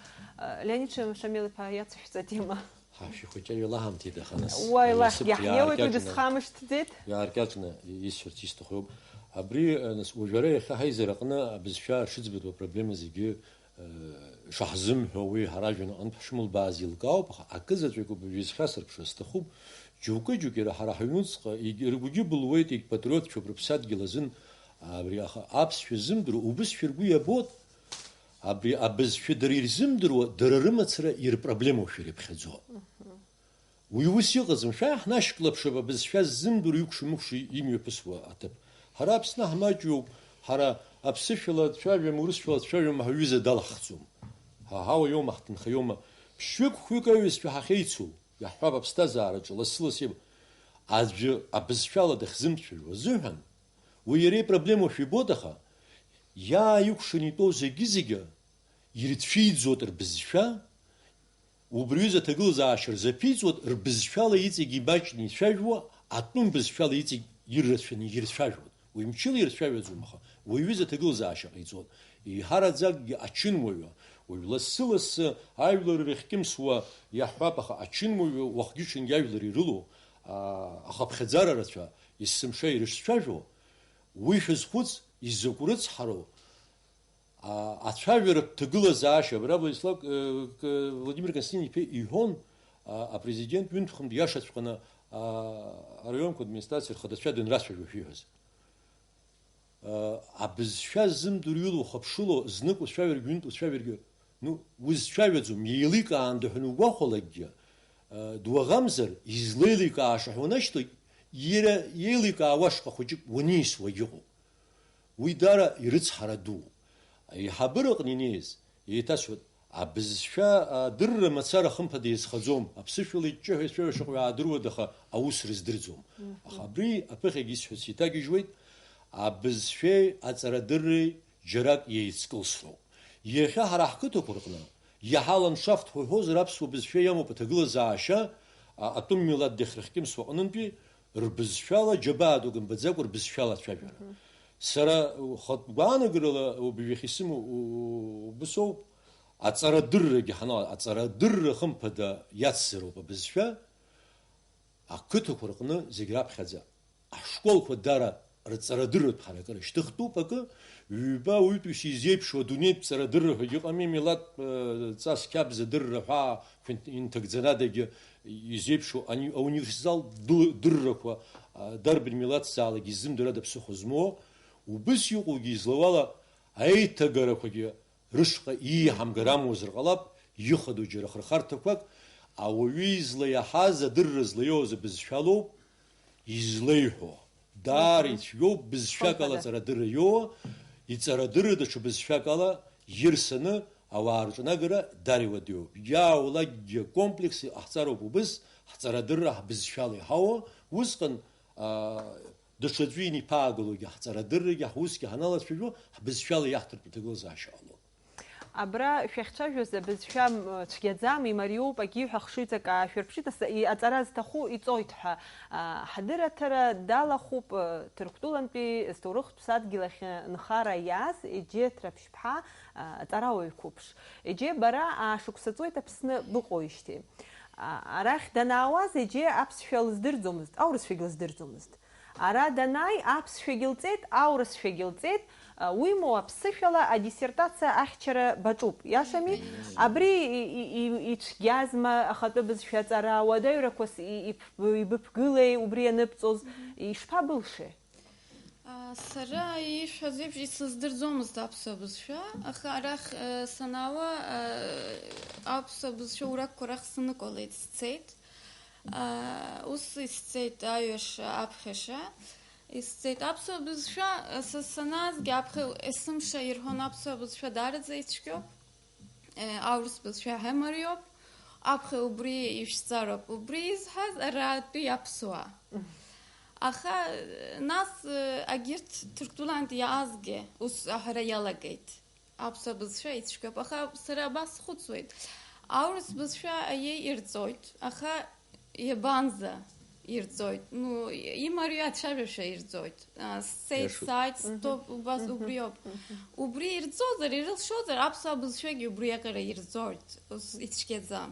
Леонид Шам-, Шамил-иԥа, иацәышәҵ атема. Ҳа шәихәыҷы иалаҳамҭеит, аха нас Уа, илахьгьы насыԥ ҳнеиуеит, уи иааркьаҿны, дысхамышҭӡеит. Иааркьаҿны исҳәарц исҭаху иоуп. Абри, нас, уажәы ара иахьа ҳаизараҟны абызшәа шыӡбатәу апроблема зегьы шаҳзымҳәо, уи ҳара ажәҩан аҟынтә ҳшымылбааз еилкаауп, аха акы заҵәык убжьы зхьасырԥшра сҭахуп. Џьоукы-џьоукы иара ҳара ҳаҩнуҵҟа егь-, ргәгьы былуеит, егьпатриотцәоуп, рыԥсадгьыл азын, абри аха аԥсшәа ззымдыруа убызшәа ргәы иабоит, абри абызшәа дара ирзымдыруа, дара рымацара ирпроблемоушәа ирыԥхьаӡо. Уи ус иҟаӡам, шәааи ҳнашьклаԥшып абызшәа ззымдыруа икәша-мыкәша имҩаԥысуа аҭыԥ. Ҳара Аԥсны ҳмаҷҩуп, ҳара аԥсышәала дцәажәам, урысшәала дцәажәам ҳәа ҩыза далаҳхӡом. Ҳа ҳауаҩума, ҳҭынхаҩума, ԥшьҩык-хәҩык аҩызцәа ҳахьеицу, иаҳҳәап, аԥсҭазаараҿы лассы-ласс еиб-, аӡәы абызшәала дахьзымцәажәо азыҳәан, уи иара ипроблемоушәа ибоит, аха иааикәшаны итәоу зегьы-зегьы ирцәиӡоит рбызшәа, Убри аҩыза аҭагылазаашьа рзаԥиҵоит, рбызшәала иҵегь имаҷны ицәажәо, атәым бызшәала иҵегь иррацәаны ирцәажәоит. Уи мчыла ирцәажәаӡом, аха уи аҩыза аҭагылазаашьа ҟаиҵоит. Еиҳараӡакгьы ачынуаҩы, уажә лассы-лассы ажәлар ирыхькьымсуа иаҳҳәап, аха ачынуаҩы уахгьы-ҽынгьы ажәлар ирылоу, аа, ахыԥхьаӡара рацәа, есымша ирышцәажәо, уи шәазхәыц, изакә рыцҳароу, А, ацәажәаратә ҭагылазаашьа, абра Владислав, э, к-, Владимир Константин-иԥа иҳәон, а, апрезидент ҩынтә-хынтә иашаҵәҟьаны, а, араионқәа администрациа рхадацәа данрацәажәо шәиҳәаз. А, абызшәа ззымдыруа илоу ухыԥшыло, знык уцәажәаргьы, ҩынтә уцәажәаргьы, ну, узцәажәаӡом, еиликаанда ҳәа угәахәалакгьы, а, дуаӷамзар, излеиликааша ҳәа унашьҭоит, иара иеиликаауа шҟа хәыҷык уаниасуагь ыҟоуп. Уи даара ирыцҳара дууп. Аиҳабыраҟны инеиз, еиҭасҳәоит, абызшәа адырра мацара хымԥада иазхаӡом, аԥсышәала иҷҷаҳәа ицәажәо шаҟаҩы аадыруада, аха аус рыздырӡом. Мгм. Аха абри аԥыхьагьы исҳәарц иҭагьежьуеит, абызшәеи аҵарадырреи џьарак иеицкылсроуп. Иахьа ҳара ҳқыҭақәа рҟны, иаҳа аландшафт ҳәа уҳәозар, аԥсуа бызшәа иамоуп аҭагылазаашьа, а, атәым милаҭ дахьрыхькьымсуа аҟнынтәи, рбызшәала, џьабаа дук мбаӡакәа рбызшәала ацәажәара. Мгм. Сара, ухатә гәаанагарала убжахь исымоу, у-, убыс ауп, аҵарадыррагьы ҳанала, аҵарадырра хымԥада иацзароуп абызшәа, ақыҭақәа рҟны зегь раԥхьаӡа. Ашколқәа дара рҵарадырратә ҳаракыра шьҭыхтәуп акы, ҩба, уаҩытәыҩса изеиԥшу адунеитә ҵарадырра ҳәагьы ыҟами, милаҭтә, э, ҵас қьабз адырра ҳәа инҭагӡанадагьы изеиԥшу ани-, ауниверсал ды-, дыррақәа, а, дарбан милаҭзаалак иззымдыруада ԥсыхәа змоу, убыс иҟоугьы излауала аиҭагарақәагьы рышҟа ииҳамгар амуазар ҟалап, ихадоу џьара хырхарҭақәак, ауаҩы излаиаҳаз адырра злаиоуз абызшәалоуп излеиҳәо. Даара ицәгьоуп, бызшәак ала Хымԥада. Аҵарадырра иоуа, иҵарадырра даҽа бызшәак ала ирсаны ауаа рҿанагара даара иуадаҩуп. Иаулакгьы комплекс иҟаҳҵароуп убыс, ҳҵарадырра ҳбызшәала иҳауа, усҟан, аа, даҽаӡәы ианиԥаагалогьы ҳҵарадыррагьы ҳусгьы ҳаналацәажәо, ҳбызшәала иаҳҭартә аҭагылазаашьа ҟалоит. Абра шәахьцәажәоз абызшәа, м, цәгьаӡам, имариоуп, агьиҳәа хшыҩҵак аашәырԥшит, ас-, и-, аҵара зҭаху иҵоит ҳәа, а, ҳадырраҭара далахәуп, а, Ҭырқәтәылантәи зҭоурыхтә ԥсадгьыл ахь нхара иааз Еџьеҭ Раԥшьԥҳа, а, аҵарауаҩ қәыԥш. Еџье, бара аашықәса ҵуеит Аԥсны быҟоуижьҭеи. А, арахь данаауаз Еџье аԥсшәа лыздырӡомызт, аурысшәагь лыздырӡомызт. Ара данааи, аԥсшәагьы лҵеит, аурысшәагьы лҵеит, а, уимоу аԥсышәала адиссертациа ахьчара баҿуп, иашами? Иашоуп. Абри и-, и-, и-, ицәгьазма ахатәы бызшәа аҵара, уадаҩрақәас и-, иԥ-, ибыԥгылеи убри ианыбҵоз, Мгм. ишԥабылшеи? А, сара ишәҳәаз еиԥш исыздырӡомызт аԥсуа бызшәа, аха арахь, э, санаауа, э, аԥсуа бызшәа уракқәа рахь сыныкәалеит, сцеит. Аа, ус исҵеит аҩаша, аԥхьаша. Исҵеит аԥсуа бызшәа, са санаазгьы аԥхьа есымша ирҳәон аԥсуа бызшәа даараӡа ицәгьоуп. Е, аурыс бызшәа ҳәа имариоуп. Аԥхьа убри ишәҵароуп. Убри изҳәаз аратәи аԥсуаа. Аха, нас, е, агьырҭ Ҭырқәтәылантә иаазгьы ус аҳәара иалагеит. Аԥсуа бызшәа ицәгьоуп, аха сара абас схәыцуеит. Аурыс бызшәа аиеи ирҵоит, аха иабанӡа ирҵоит? Ну, имариоу ацәажәашьа ирҵоит. А, сцеит, Иашоуп. Сааит, стоп, убас Мгм. убриоуп. Мгм. Убри ирҵозар, ирылшозар, аԥсуа бызшәагьы убри аҟара ирҵоит. Ус ицәгьаӡам.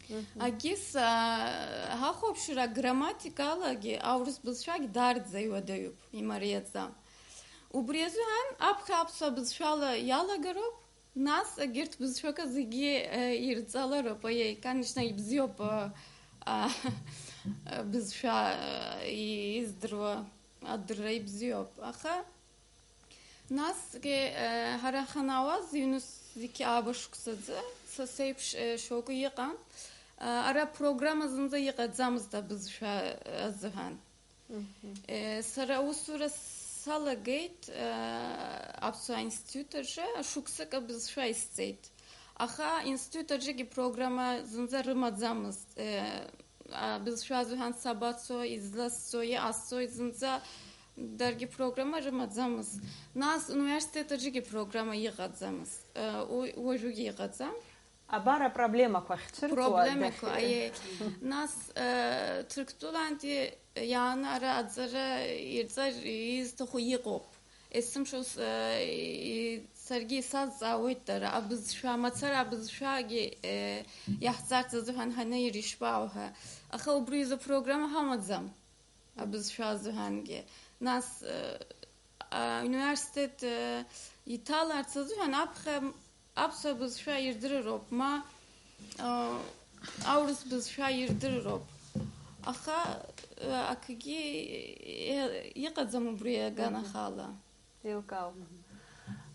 Мгм. Агьыс, аа, ҳахәаԥшыр, аграмматикалагьы аурыс бызшәагь даараӡа иуадаҩуп, имариаӡам. Убри азыҳәан аԥхьа аԥсуа бызшәала иалагароуп, нас егьырҭ бызшәақәа зегьы, э, ирҵалароуп, аиеи, конечно, ибзиоуп, э, а, бызшәа, э, издыруа адырра ибзиоуп, аха Насгьы, э, ҳара ҳанаауаз, ҩнызқьи ааба шықәсаӡы, са сеиԥш, э, шьоукы иҟан. Э, ара программа зынӡа иҟаӡамызт абызшәа азыҳәан. Мгм. Э, сара аусура салагеит, э, аԥсуа институт аҿы, шықәсык абызшәа исҵеит. Аха институт аҿгьы программа зынӡа рымаӡамызт. Э, абызшәа азыҳәан сабацо, изласҵо, иҟасҵои, зынӡа даргьы программа рымаӡамызт. Нас университет аҿгьы программа иҟаӡамызт. Э, уи уажәыгьы иҟаӡам. Абар апроблемақәа ахьцәырҵуа Проблемақәа, дахьы-, аиеи. Нас, э, Ҭырқәтәылантәи иааны ара аҵара ирҵар изҭаху иҟоуп. Есымша ус, э, и-, саргьы исазҵаауеит дара, абызшәа, мацара абызшәагьы, э, иаҳҵарц азыҳәан ҳанеир ишԥаау ҳәа. Аха убри изы программа ҳамаӡам, абызшәа азыҳәангьы. Нас, э, а, университет, э, иҭаларц азыҳәан аԥхьа аԥсуа бызшәа ирдырыроуп, ма, э, аурыс бызшәа ирдырыроуп. Аха, э, акгьы, э, иҟаӡам убри аганахала. Еилкаауп.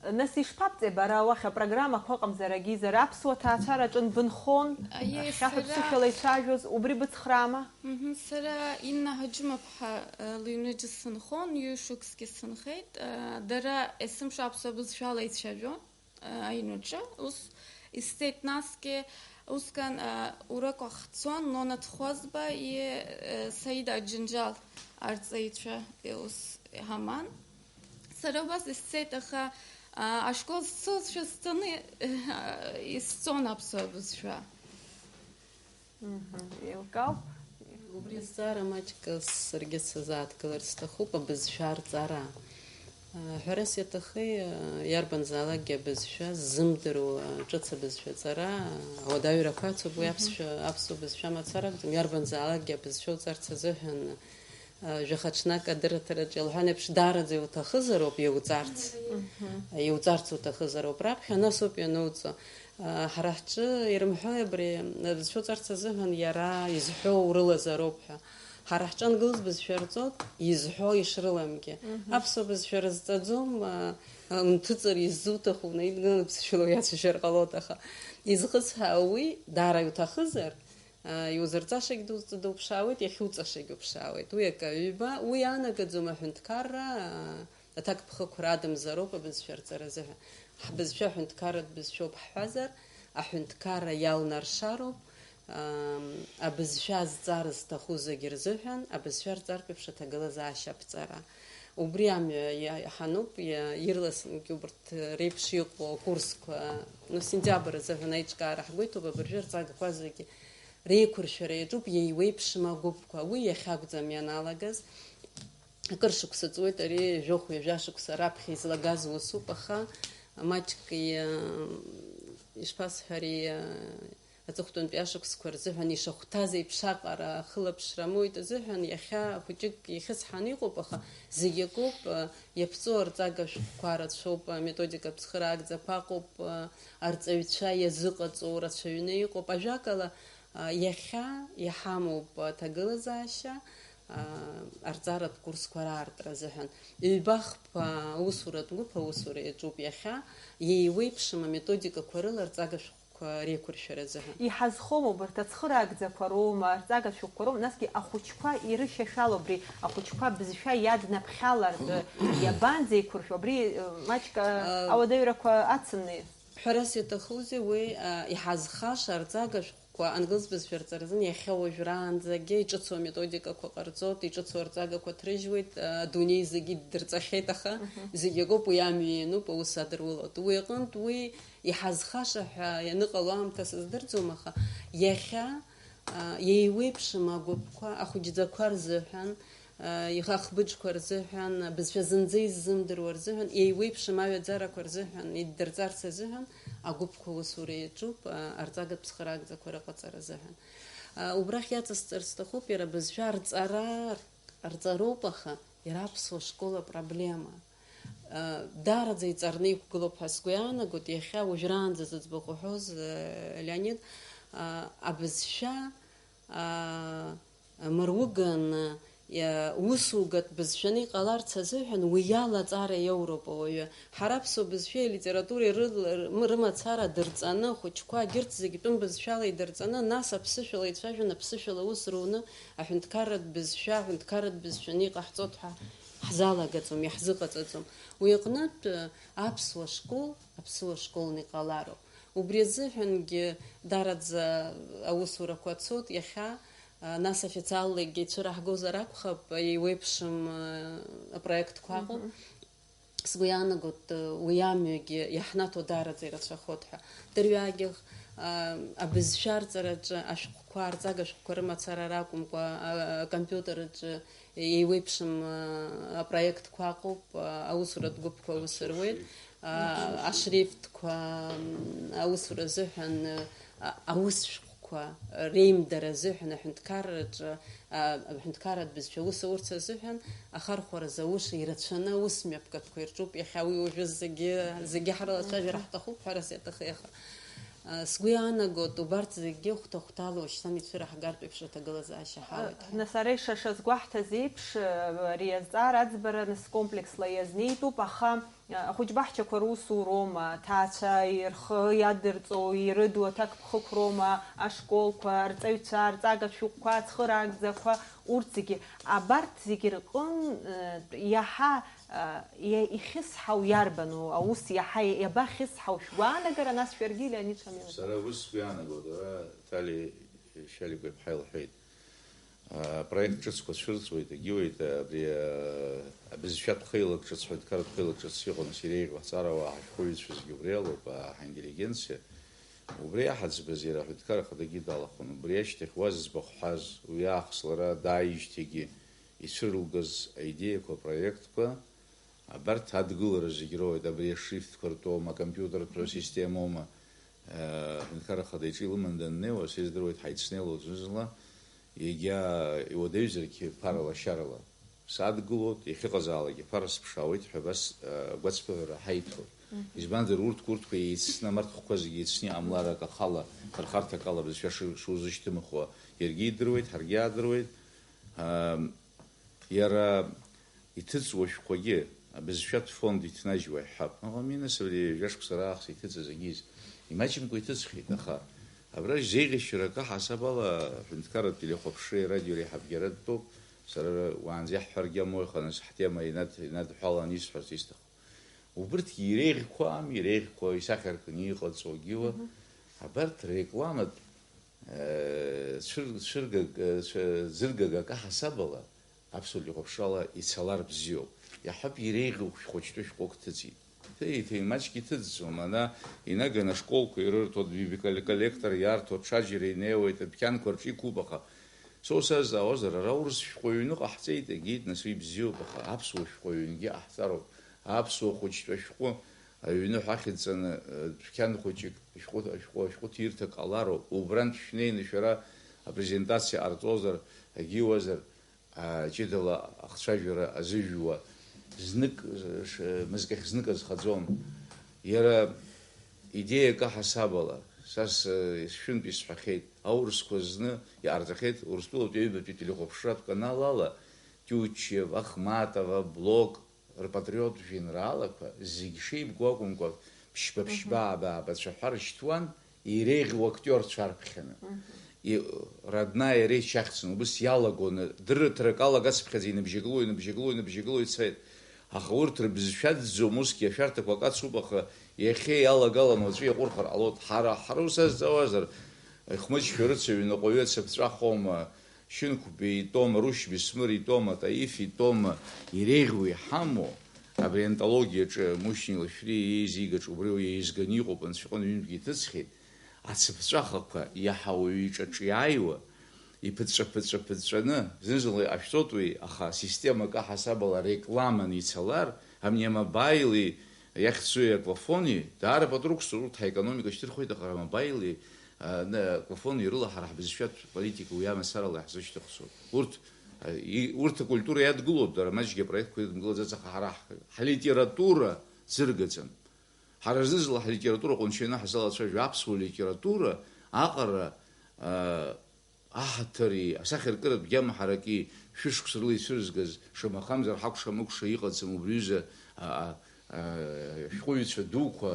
Нас ишԥабҵеи бара уахь апрограммақәа ыҟамзар, агьизар, аԥсуа ҭаацәара аҿы бынхон, Аиеи, ахьхьаҳәа сара ԥсышәала ицәажәоз, убри быцхраама? Мгм, сара Инна Ҳаџьымаԥҳа, э, лыҩныџьа сынхон, ҩышықәсгьы сынхеит. Э, дара есымша аԥсуа бызшәала ицәажәон, э, аҩнаҿы. Ус исҵеит насгьы, усҟан, э, урок ахцон, Нона Ҭхәазба и, э, Саида Аџьынџьал арҵаҩцәа, э, ус ҳаман. Сара убас исцеит, аха, а, ашкол сцозшәа сцаны, исҵон аԥсуа бызшәа. Мгм, еилкаауп. Убри азҵаара маҷк саргьы сазааҭгылар сҭахуп, абызшәа рҵара. А, ҳәарас иаҭахи, а, иарбанзаалакгьы абызшәа ззымдыруа, ҿыц абызшәа ҵара, ауадаҩрақәа ацуп, уи Мгм. аԥсшәа, аԥсуа бызшәа мацара акәӡам, иарбанзаалакгьы абызшәа уҵарц азыҳәан, Жәаха ҽнак адырраҭараҿ илҳәан еиԥш, даараӡа иуҭахызароуп иуҵарц. Мгм. Иуҵарц уҭахызароуп раԥхьа, нас ауп иануҵо. Ҳара ҳҿы ирымҳәои абри, бызшәа уҵарц азыҳәан иара изҳәо урылазароуп ҳәа. Ҳара ҳҿы ангылыз бызшәа рҵоит, изҳәо ишрыламгьы. Мгм. Аԥсуа бызшәа рызҵаӡом, унҭыҵыр изуҭаху унаидгыланы ԥсышәала уиацәажәар ҟалоит, аха изхысҳәаау уи, даара иуҭахызар, Иузырҵашагь дуз-, дуԥшаауеит, иахьуҵашагь уԥшаауеит. Уи акы, ҩба, уи иаанагаӡом аҳәынҭқарра, аҭакԥхықәра адамзароуп абызшәа рҵара азыҳәан. Ҳбызшәа аҳәынҭқарратә бызшәоуп ҳҳәазар, аҳәынҭқарра иалнаршароуп, ам, абызшәа азҵаара зҭаху зегьы рзыҳәан абызшәа арҵартә еиԥш аҭагылазаашьа аԥҵара. Убри амҩа иа-, иаҳануп, иа-, ирласынгьы убарҭ реиԥш иҟоу акурсқәа, ну, сентиабр азыҳәан аиҿкаара ҳгәы иҭоуп, абыржәы арҵагақәа зегьы реиқәыршәара иаҿуп, иеиуеиԥшым агәыԥқәа. Уи иахьакәӡам ианалагаз, акыр шықәса ҵуеит, ари жәохә-ҩажәа шықәса раԥхьа излагаз усуп, аха маҷк, иа-, ишԥасҳәари, иа-, аҵыхәтәантәи ашықәсқәа рзыҳәан ишахәҭаз еиԥш аҟара ахылаԥшра амоуит азыҳәан, иахьа хәыҷык ихьысҳаны иҟоуп, аха зегь акоуп, иаԥҵоу арҵага шәҟәқәа рацәоуп, аметодикатә цхыраагӡақәа ыҟоуп, арҵаҩцәа иазыҟаҵоу рацәаҩны иҟоуп. Ажәакала, иахьа иҳамоуп аҭагылазаашьа, арҵаратә курсқәа раартра азыҳәан. Ҩба-хԥа аусуратә гәыԥ аусура иаҿуп иахьа, иеиуеиԥшым аметодикақәа рыла арҵага шәҟәқәа реиқәыршәара азыҳәан. Иҳазхома убарҭ ацхыраагӡақәа роума, арҵага шәҟәқәа роума, насгьы ахәыҷқәа ирышьашәало абри, ахәыҷқәа бызшәа иаднаԥхьалартә иабанӡеиқәыршәо, абри, э, маҷк, э, Э, ауадаҩрақәа ацымни? Ҳәарас иаҭахузеи, уи, э, иҳазхаша арҵага шәҟәқәа, англыз бызшәа рҵаразын, иахьа уажәраанӡагьы иҿыцу аметодикақәа ҟарҵоит, иҿыцу арҵагақәа ҭрыжьуеит, э, адунеи зегьы иддырҵахьеит, аха Мгм. зегь акоуп, уи амҩа иануп, аус адыруалоит. Уи аҟынтә уи иҳазхаша ҳәа ианыҟало аамҭа сыздырӡом, аха иахьа, а, иеиуеиԥшым агәыԥқәа ахәыҷӡақәа рзыҳәан, а, ихахбыџқәа рзыҳәан, абызшәа зынӡа иззымдыруа рзыҳәан, иеиуеиԥшым аҩаӡарақәа рзыҳәан, иддырҵарц азыҳәан агәыԥқәа усура иаҿуп, а, арҵагатә цхыраагӡақәа рыҟаҵара азыҳәан. А, убрахь иаҵасҵар сҭахуп, иара абызшәа арҵара, арҵароуп, аха иара аԥсуа школ апроблема. Даараӡа иҵарны иқәгылоуп ҳәа сгәы иаанагоит, иахьа уажәраанӡа зыӡбахә уҳәоз, Леонид, абызшәа мыруганы, усугатә бызшәаны иҟаларц азыҳәан уи иалаҵара иоуроуп ауаҩы. Ҳара аԥсуа бызшәеи алитературеи ры-, рымацара дырҵаны, ахәыҷқәа егьырҭ зегьы тәым бызшәала идырҵаны, нас аԥсышәала ицәажәаны, аԥсышәала аус руны, аҳәынҭқарратә бызшәа аҳәынҭқарратә бызшәаны иҟаҳҵоит ҳәа ҳзалагаӡом, иаҳзыҟаҵаӡом. Уи аҟнытә, э, аԥсуа школ, аԥсуа школны иҟалароуп. Убри азыҳәангьы дараӡа аусурақәа цоит иахьа, э, нас официаллагьы ицәыраҳгозар акәхап, еиуеиԥшым, э, апроектқәа ыҟоуп. Мгм. Сгәы иаанагоит, э, уи амҩагьы иаҳнаҭо дараӡа ирацәахоит ҳәа. Дырҩагьых, э, абызшәа арҵараҿы ашәҟәқәа, арҵага шәҟәқәа рымацара ракәымкәа, э, акомпиутер аҿы еиуеиԥшым, а, апроектқәа ыҟоуп, а, аусуратә гәыԥқәа аус руеит, а, ашрифтқәа, м, аусура азыҳәан, а, аус шәҟәқәа реимдара азыҳәан аҳәынҭқарраҿы, а, аҳәынҭқарратә бызшәа аус аурц азыҳәан ахархәара зауша ирацәаны аус мҩаԥгатәқәа ирҿуп. Иахьа уи уажәы зегьы, зегьы ҳрылацәажәар ҳҭахуп, ҳәарас иаҭахи, аха Сгәы иаанагоит, убарҭ зегьы хәҭа-хәҭала уашьҭан ицәыраҳгартә еиԥш аҭагылазаашьа ҳауеит ҳәа. Нас ара ишаша згәаҳҭаз еиԥш, ари азҵаара аӡбара нас комплексла иазнеитәуп, аха ахәыҷбаҳчақәа русуроума, аҭаацәа рхы иадырҵо, ирыду аҭакԥхықәроума, ашколқәа, арҵаҩцәа, арҵага шәҟәқәа, ацхыраагӡақәа, урҭ зегьы, абарҭ зегьы рҟын, э, иаҳа, э, иа-, ихьысҳау иарбану? Аус иаҳа иабахьысҳау шәгәаанагара, нас шәаргьы, Леонид Шамилов? Сара ус сгәы иаанагоит, ара Ҭали Шьаликәа иԥҳа илҳәеит. Апроект ҿыцқәа цәырҵуеит, агьиуеит, абри, а, абызшәатә хеилак ҿыц, ҳәынҭқарратә хеилак ҿыц иҟоу, нас иреиӷьу ҳҵарауаа, ҳашәҟәыҩҩцәа зегьы убри алоуп, а, ҳинтеллигенциа. Убри аҳаӡбаз иара аҳәынҭқар ахадагьы далахәын. Убри ашьҭахь уа зыӡбахә ҳҳәаз, уи аахыс лара дааижьҭеигьы ицәырылгаз аидеиақәа, апроектқәа, абарҭ адгылара зегь роуеит, абри ашрифтқәа ртәоума, акомпиутертә системоума, э, аҳәынҭқар ахада иҿы илыман даннеиуа, сездыруеит, ҳаицнеилоит зны-зынла, егьа иуадаҩзаргьы ԥара лашьарала. Садгылоит, иахьыҟазаалак иԥара сыԥшаауеит ҳәа абас, э, агәацԥыҳәара ҳаиҭоит. Мгм. Избанзар, урҭ, урҭқәа еицны, амарҭхәқәа зегьы еицны иҟамлар, акы ахала, хырхарҭак ала бызшәа шу-, шузышьҭымхуа иаргьы идыруеит, ҳаргьы иаадыруеит. Ам, иара иҭыҵуа шәҟәқәагьы абызшәатә фонд иҭнажьуа иаҳҳәап. Аха, мина, сабри ҩажәа шықәса раахыс иҭыҵыз агьиз, имаҷымкәа иҭыҵхьеит, аха абра зеиӷьасшьарак аҳасаб ала аҳәынҭқарратә телехәаԥшреи арадиореи ҳабжьара дтәоуп. Сара уаанӡа иаҳҳәаргьы амоуеит, аха нас ҳтема инад-, инадҳәалан исҳәарц исҭаху. Убырҭгьы иреиӷьқәоу ами, иреиӷьқәоу исахьаркны иҟаҵоугьы уа. Абарҭ рекламатә, э, цәыр-, цәыргаг-, э, цәы-, ӡыргагак аҳасабала аԥсуа телехәаԥшрала ицалар бзиоуп. Иаҳҳәап, иреиӷьу шәхәыҷтәы шәҟәык ҭыҵит. Ҭеи-ҭеи маҷк иҭыҵӡом, ана инаганы ашколқәа ирырҭоит, бибиколлектор иарҭоит, ҽаџьара инеиуеит, адәқьанқәа рҿы иқәуп, аха Сосазҵаауазар, ара аурыс шәҟәы ҩны ҟаҳҵеит, егьит, нас уи бзиоуп, аха аԥсуа шәҟәы ҩнгьы ҟаҳҵароуп, аԥсуа хәыҷтәы ашәҟәы аҩны ҳәа ахьӡҵаны, э, дәқьан хәыҷык, ашәҟәы, ашәҟәы, ашәҟәы ҭирҭак ҟалароуп, убрантә шәнеины шәара апрезентациа ҟарҵозар, агьиуазар, а, ҷыдала ахцәажәара азыжәуа, знык, э, ш-, мызкахь знык азхаӡом. Иара идеиак аҳасабала, са с-, сшәынтә исҳәахьеит, аурысқәа зны иҟарҵахьеит Урыстәылатәи аҩбатәи телехәаԥшратә канал ала, Тиутчев, Ахматова, Блок рпатриот жәеинраалақәа зегь шеибгоу акәымкәа, ԥшьба-ԥшьба, ааба-ааба цәаҳәа рышьҭуан, иреиӷьу актиорцәа арԥхьаны. И-, Родная речь ахьӡын, убыс иалагон, дырраҭарак алагацыԥхьаӡа иныбжьагыло, иныбжьагыло, иныбжьагыло ицеит. Аха урҭ рыбызшәа аӡӡом, усгьы ашәарҭақәа акацуп, аха иахьа иалагалан уаҵәы иаҟәырхыр ҟалоит. Ҳара, ҳара ус азҵаауазар, ихмыҷшәа рыцаҩ ныҟәаҩы ацыԥҵәахома, Шьынқәба итома, Рушь Бесмыр итома, Таиф итома иреиӷьу иҳамоу, абри антологиаҿы Мушьни Лашәриа иеизигаҿ убри еизганы иҟоуп, анцәа иҟны ҩынтәгьы иҭыҵхьеит, ацыԥҵәахақәа иаҳа ауаҩы иҿаҿы иааиуа, иԥыҵәҵәа-ԥыҵәҵәа-ԥыҵәҵәаны, зны-зынла иҟашәҵоит уи, аха асистемак аҳасабала рекламаны ицалар, амни амобаили иахьцои аквафони, даара пату рықәсҵоит, урҭ ҳаекономика шьҭырхуеит, аха амобаили, а, на-, аквафони рыла ҳара ҳбызшәатә политика уи амацарала иаҳзышьҭыхцоит. Урҭ, а, и-, урҭ акультура иадгылоуп, дара маҷгьы апроектқәа ирыдымгылаӡац, аха ҳара ҳ-, ҳлитература ӡыргаӡам. Ҳара зны-зынла ҳлитература ҟәыншьаны ҳзалацәажәо аԥсуа литература аҟара, а, аҳаҭыри асахьаркыратә гьама ҳараки шәышықәса рыла ицәырызгаз, шамахамзар, ҳакәша-мыкәша иҟаӡам убри аҩыза, а, а, а, шәҟәыҩҩцәа дуқәа,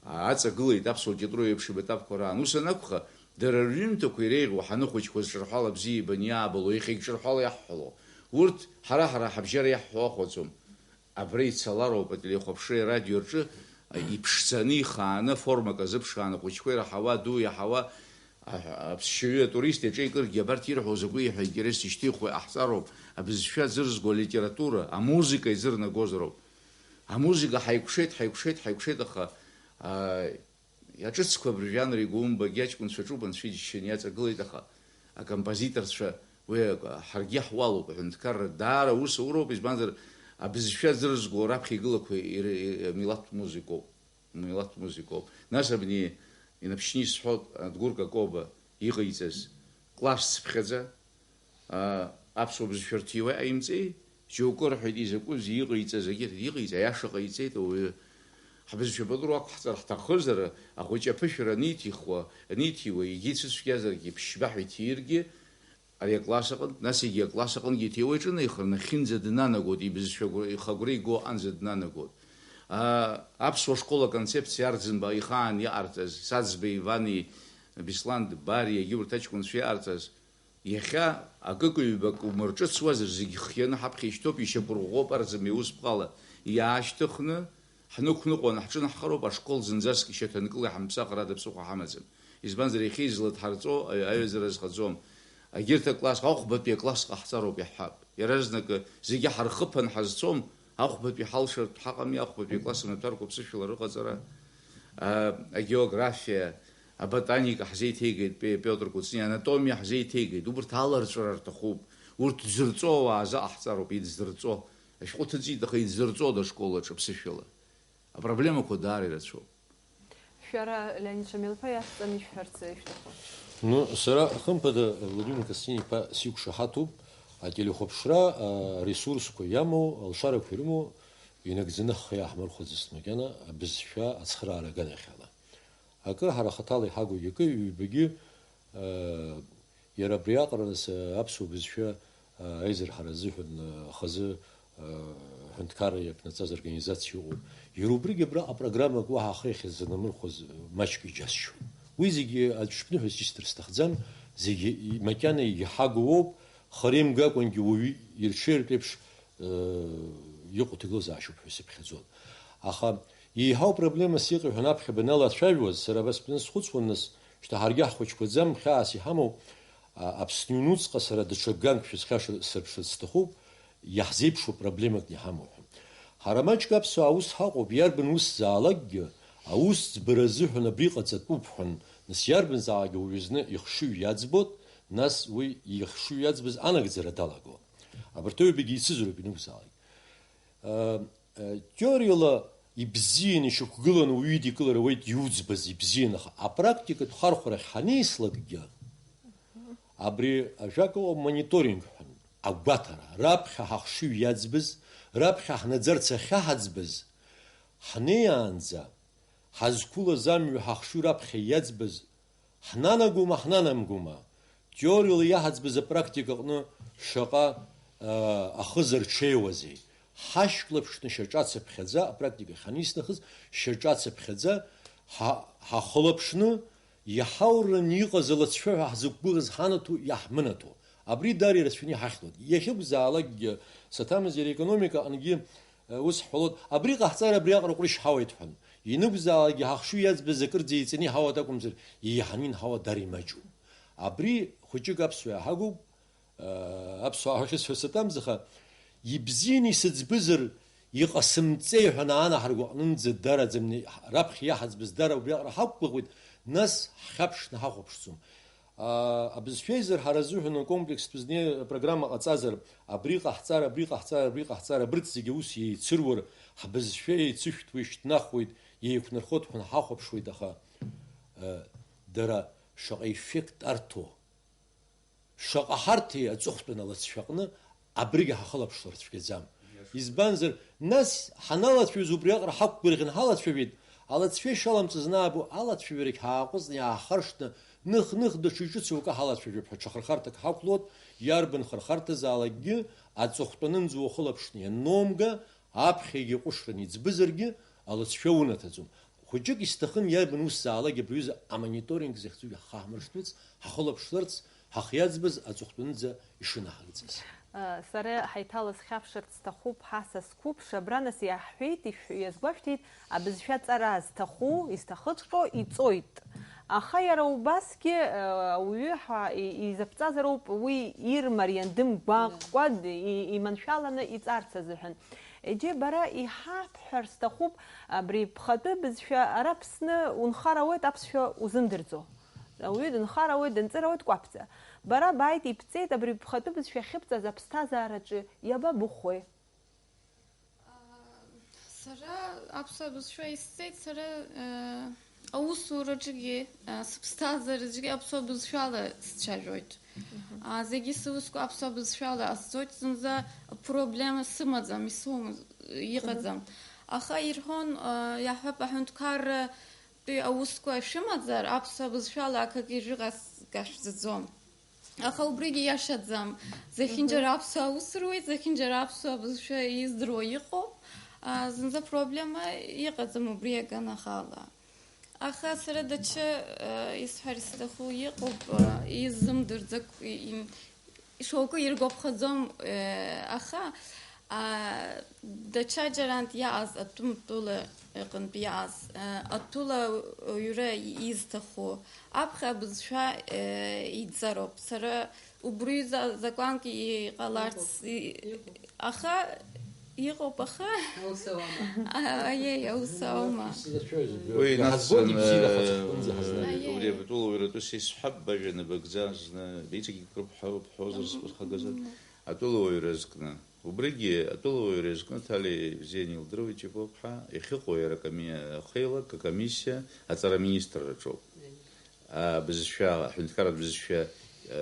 а, аҵагылеит аԥсуа литература еиԥшым етапқәа раан. Ус анакәха, дара рҩымҭақәа иреиӷьу ҳаныхәыҷқәаз ҿырҳәала бзиа ибаны иаабало, иахьагь ҿырҳәала иаҳҳәало, урҭ ҳара-ҳара ҳабжьара иаҳҳәо ахәаӡом. Абра ицалароуп ателехәаԥшреи арадио рҿы, а, иԥшӡаны, ихааны, формак азыԥшааны, ахәыҷқәа ираҳауа, аду иаҳауа, а, аԥсшьаҩы, атурист иаҿеикыргьы абарҭ ирҳәо закәи ҳәа интерес ишьҭихуа иҟаҳҵароуп, абызшәа ӡырзго алитература, амузыка изырнагозароуп. Амузыка ҳаикәшеит, ҳаикәшеит, ҳаикәшеит, аха, а, Иаҿыцқәа абыржәы анра игумбагьы аҷкәынцәа ҿуп, анцәа иџьшьаны иаҵагылеит, аха акомпозиторцәа уи акы, ҳаргьы ҳуалуп, аҳәынҭқарра даара аус ауроуп, избанзар, абызшәа ӡырзго раԥхьа игылақәа ир-, ир-, милаҭтә музыкоуп, милаҭтә музыкоуп. Нас абни инаԥшьны исҳәоит, Адгәыр Какоба иҟаиҵаз, классцыԥхьаӡа, аа, аԥсуа бызшәа рҭиуа иҟаимҵеи? Џьоукы рҳәеит, изакәызеи иҟаиҵаз, егьырҭ иҟаиҵа, аиаша ҟаиҵеит ауаҩы. Ҳбызшәа пату ақәҳҵар ҳҭахызар, ахәыҷы аԥышәара аниҭихуа, аниҭиуа, егьи ицәыцәгьазаргьы, ԥшьба ҳәа иҭииргьы, ари акласс аҟынтә, нас егьи акласс аҟынгьы иҭиуа иҿынеихар, нахьынӡа днанагоит, ибызшәа агәра, ихы агәра игоу аҟынӡа днанагоит. Аа, аԥсуа школ аконцепциа Арӡынба ихаан иҟарҵаз, Саӡбеи Вани, Беслан Бариа, егьи урҭ аҷкәынцәа иҟарҵаз, Иахьа акык-ҩбак умырҿыцуазар, зегь хианы ҳаԥхьа ишьҭоуп, ишьақәырӷәӷәоуп арӡынба иусԥҟала. Иаашьҭыхны, ҳнықәныҟәаны ҳҿынаҳхароуп, ашкол зынӡаск ишьаҭанкыла иҳамԥсахыр ада ԥсыхәа ҳамаӡам. Избанзар, иахьа излаҭҳарҵо аҩ-, аҩаӡара зхаӡом. Егьырҭ акласс, ахәбатәи акласс ҟаҳҵароуп иаҳҳәап. Иаразнакы зегьы ҳархыԥан ҳазцом, ахәбатәи ҳалшартә ҳаҟами, ахәбатәи акласс амаҭәарқәа ԥсышәала рыҟаҵара, а, агеографиа, аботаника ҳзеиҭеигеит Пе-, Пиотр Кәыҵниа, анатомиа ҳзеиҭеигеит. Убырҭ аларҵәара рҭахуп. Урҭ дзырҵо ауаа азы ҟаҳҵароуп, идзырҵо. Ашәҟәы ҭыҵит, аха идзырҵода ашкол аҿы ԥсышәала? Апроблемақәа даара ирацәоуп. Шәара, Леонид Шамилԥа, иашәҵаны ишәҳәарц ишәҭаху? Ну, сара, хымԥада, Владимир Костин-иԥа сиқәшаҳаҭуп, ателехәаԥшра, а, ресурсқәа иамоу, алшарақәа ирымоу, инагӡаны ҳхы иааҳмырхәаӡацт макьана абызшәа ацхыраара аганахьала. Акы ҳара хаҭала иҳагу акы, ҩбагьы, аа, иара абри аҟара нас, аа, аԥсуа бызшәа, аа, аизырҳара азыҳәан, аа, хазы, аа, ҳәынҭқарра иаԥнаҵаз организациа ыҟоуп. Иара убригьы абраҟа программак уаҳа ахы иахьазынамырхәаз маҷк иџьасшьон. Уи зегьы аӡә ԥшьбныҳәа сшьҭыр сҭахӡам, зегьы и-, макьана иҳагу ауп, хара имгакәангьы уаҩы ирҽеиртә еиԥш, э, иҟоу ҭагылазаашьоуп ҳәа сыԥхьаӡон. Аха еиҳау проблемас иҟоу ҳәа анаԥхьа баналацәажәоз, сара абас бны схәыцуан, нас, шьҭа ҳаргьы ҳхәыҷқәаӡам, хьаас иҳамоу, а, Аԥсны иҩнуҵҟа сара даҽа ганк шәызхьашыр-, сырԥшырц сҭахуп, иаҳзеиԥшу проблемакны иҳамоу ҳәа. Ҳара маҷк аԥсуаа аус ҳаҟоуп, иарбан усзаалакгьы, аус ӡбара азыҳәан абри ҟаҵатәуп ҳәан, нас иарбанзаалакгьы уаҩы зны ихшыҩ иаӡбоит, нас уи ихшыҩ иаӡбаз анагӡара далагоит. Абарҭ аҩбагьы еицызароуп ианакәзаалак. Э, э, теориала ибзианы ишьақәгыланы уаҩы идикылар ауеит иуӡбаз ибзианы, аха апрактикатә хархәарахь ҳанеислакгьы, абри ажәак ыҟоуп, мониторинг ҳәа, агәаҭара, раԥхьа ҳахшыҩ иаӡбыз, раԥхьа ҳнаӡарц ахьаҳаӡбыз, ҳнеиаанӡа, ҳазқәылаз амҩа ҳахшыҩ раԥхьа иаӡбыз, ҳнанагома, ҳнанамгома, теориала иаҳаӡбыз апрактика аҟны шаҟа, аа, ахыза рҽеиуазеи? Ҳашьклаԥшны шьаҿацыԥхьаӡа, апрактика ҳанисҭахыз, шьаҿацыԥхьаӡа ҳа-, ҳахылаԥшны, иҳаураны иҟаз алыҵшәа ҳәа ҳзықәгәыӷыз ҳанаҭо, иаҳмынаҭо. Абри дара ирацәаны иҳахьлоит. Иахьакәзаалакгьы, саҭамыз иара аекономика аҟынгьы, э, ус ҳҳәалоит, абри ҟаҳҵар, абри аҟара ҟәрышь ҳауеит ҳәан. Ианакәзаалакгьы ҳахшыҩ иаӡбаз акырӡа еиҵаны иҳауеит акәымзар, еиҳаны инҳауа дара имаҷуп. Абри хәыҷык аԥсуа иаҳагуп, э, аԥсуаа ҳәа ахьысҳәо саҭамыз, аха ибзианы исыӡбызар, иҟасымҵеи ҳәа анаҳаргәаҟнынӡа дараӡамни, раԥхьа иаҳаӡбыз дара убриаҟара ҳақәгәыӷуеит, нас ҳхьаԥшны ҳахәаԥшӡом. Аа, абызшәеизар ҳара азыҳәан акомплекстә знеи апрограмма ҟаҵазар, абри ҟаҳҵар, абри ҟаҳҵар, абри ҟаҳҵар, абырҭ зегьы аус еицыруар, ҳбызшәа еицышәҭуа ишьҭнахуеит, еиқәнархоит ҳәа ҳахәаԥшуеит, аха, э, дара шаҟа еффект арҭо, шаҟа ҳарҭеи аҵыхәтәан алыҵшәаҟны абригь ҳахылаԥшлар цәгьаӡам. Избанзар, нас ҳаналацәажәоз убриаҟара ҳақәгәырӷьан ҳалацәажәеит, алыҵшәа ишаламҵаз анаабо, алацәажәарагь ҳааҟәыҵны иаахаршҭны, ных-ных даҽа ҿыцоук ҳалацәажәап ҳәа ҽа хырхарҭак ҳақәлоит, иарбан хырхарҭазаалакгьы аҵыхәтәанынӡа ухылаԥшны ианномга, аԥхьагьы ҟәышран иӡбызаргьы, алыҵшәа унаҭаӡом. Хәыҷык исҭахын иарбан усзаалак абри аҩыза амониторинг захьӡу ҳхаҳмыршҭуц, ҳахылаԥшларц, ҳахиаӡбаз аҵыхәтәанынӡа ишынаҳагӡаз. Сара ҳаиҭалаз хьаԥшырц сҭахуп, ҳа са сқәыԥш, абра нас иаҳҳәеит, ишә-, иазгәашәҭеит, абызшәа ҵара зҭаху, изҭахыҵәҟьо иҵоит. Аха иара убасгьы, э, ауаҩы ҳа-, и-, изаԥҵазароуп уи ирмариан дымгәаҟкәа, д-, и-, иманшәаланы иҵарц азыҳәан. Егьи бара иҳаҳҳәар сҭахуп, абри бхатәы бызшәа ара Аԥсны унхар ауеит, аԥсшәа узымдырӡо. Ауаҩы дынхар ауеит, дынҵыр ауеит кәаԥӡа. Бара бааит, ибҵеит, абри бхатәы бызшәа ахьыбҵаз аԥсҭазаараҿы иабабыхәои? Сара аԥсуа бызшәа исҵеит, сара, э, аусураҿгьы, э, сыԥсҭазаараҿгьы аԥсуа бызшәала сцәажәоит. Мгм. А, зегьы сусқәа аԥсуа бызшәала ҟасҵоит, зынӡа проблема сымаӡам, исумаз, иҟаӡам. Мгм. Аха ирҳәон, э, иаҳҳәап, аҳәынҭқарратәи аусқәа шәымазар, аԥсуа бызшәала акгьы шәыҟазгашәӡаӡом. Аха убригьы иашаӡам. Зехьынџьара Мгм. аԥсуаа ус руеит, зехьынџьара аԥсуа бызшәа издыруа иҟоуп. А, зынӡа проблема иҟаӡам убри аганахала. Аха сара даҽа, а, исҳәар исҭаху иҟоуп, а, изымдырӡак, и-, и-, шьоукы иргәаԥхаӡом, э, аха, а, даҽаџьарантә иааз, атәым тәыла аҟынтә иааз, э, атәыла уаҩра изҭаху, аԥхьа абызшәа, э, иҵароуп. Сара убри за-, закәанк иҟаларц, Иҟоуп. и-, Иҟоуп. аха, иҟоуп, аха. Аус ауама? А, аиеи, аус ауама. Уи Иаҳазгоит нацҵаны, ибзиара ахаҵкы аҟынӡа ҳазнагоит. Аиеи. Убри атәыла уаҩратәы сисҳәап, бажәа набагӡа зны, иҵегь акрыԥҳәо бҳәозар схәырхагазар. Атәылауаҩра зкны. Убригьы атәылауаҩра зкны Ҭали бзианы илдыруеит Ҷапыԥҳа, иахьыҟоу иара коми-, ахеилак, акомиссиа аҵара аминистрраҿоуп. Абызшәа, аҳәынҭқарратә бызшәа,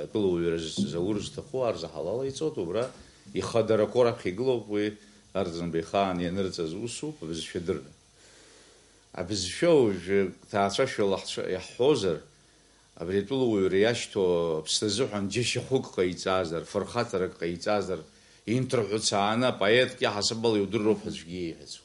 атәылауаҩра з-, заур зҭаху арзаҳалала иҵоит, убра ихадарақәоу раԥхьа игылоуп уи, Арӡынба ихаан ианырҵаз усуп, абызшәа дырны. Абызшәа уажәы ҭаацәашәала ҳцәа-, иаҳҳәозар, абри атәылауаҩра иашьҭоу аԥсҭазыҳәан џьашьахәык ҟаиҵазар, фырхаҵарак ҟаиҵазар, инҭырҳәыцааны апоетк иаҳасабала иудыруп ҳәа аӡәгьы иеиҳәаӡом.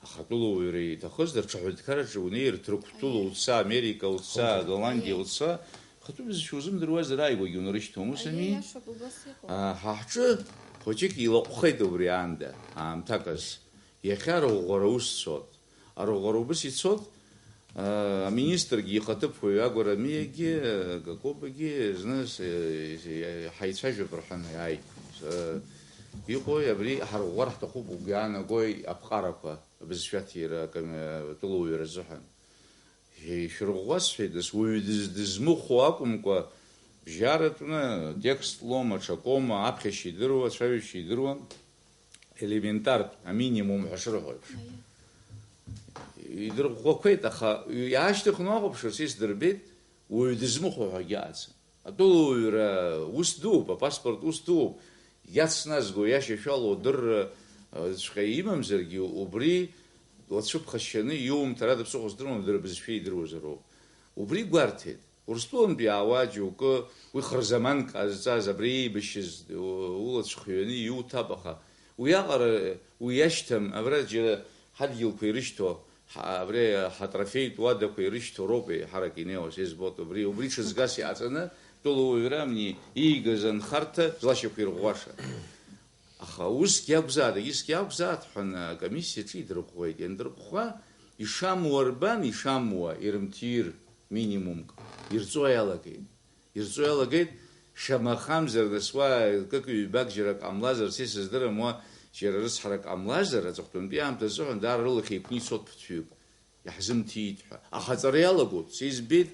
Аха атәылауаҩра иҭахызар, ҽа ҳәынҭқарраҿы унеир, Ҭырқәтәыла уца, Америка уца, Голландиа уца, хатәы бызшәа узымдыруазар ааигәагьы унарышьҭуам, ус ами? Аиеи, иашоуп, убас иҟоуп. А, ҳа ҳҿы хәыҷык илаҟәхеит убри аанда, аамҭаказ. Иахьа арӷәӷәара ус цот. Арӷәӷәара убыс ицот, а, аминистргьы ихаҭыԥуаҩ Агәарамиагьы, а, Гакобагьы зны с-, ҳаицәажәап рҳәан иааит. С-, иҟои абри ҳарӷәӷәар ҳҭахуп угәы иаанагои аԥҟарақәа, абызшәаҭира аками-, атәылауаҩра азыҳәан? Ишәырӷәӷәа сҳәеит, нас уаҩы дыз-, дызмыхәо акәымкәа, бжьаратәны, текст лоума, ҽакоума, аԥхьашьа идыруа, ацәажәашьа идыруа, елементартә, аминимум ҳәа шырҳәо еиԥш. Идырӷәӷәақәеит, аха иаашьҭыхны уахәаԥшырц исдырбеит, уаҩы дызмыхәо ҳәагьы ыҟаӡам. Атәылауаҩра ус дууп, апаспорт ус дууп, иацназго, иашьашәало адырра, ҵәҟьа имамзаргьы, убри уацәыԥхашьаны иумҭар ада ԥсыхәа здыруам, дара бызшәа идыруазароуп. Убри гәарҭеит. Урыстәылантәи иаауа џьоукы, уи хырзаманк ҟазҵаз, абри еибашьыз, у-, улацәхҩаны иуҭап, аха уиаҟара уиашьҭам, абра џьара ҳадгьылқәа ирышьҭоу, ҳа-, абри ҳатрофеитә уадақәа ирышьҭоу роуп еиҳарак инеиуаз, избоит убри, убри ҽыҵгас иаҵаны, тәылауаҩра амни иигаз анхарҭа злашьақәирӷәӷәаша. Аха усгьы акәзааит, егьысгьы акәзааит ҳәа акомиссиа аҿы идырӷәӷәеит. Иандырӷәӷәа, ишамуа рбан, ишамуа, ирымҭир минимумк ирҵо иалагеит. Ирҵо иалагеит, шамахамзар, нас уа кык-ҩбак џьара ак ҟамлазар, са исыздырам, уа џьара рыцҳарак ҟамлазар, аҵыхәтәантәи аамҭа азыҳәан даара рылахь еиқәны ицоит ԥыҭҩык. Иаҳзымҭиит ҳәа. Аха аҵара иалагоит, са избеит,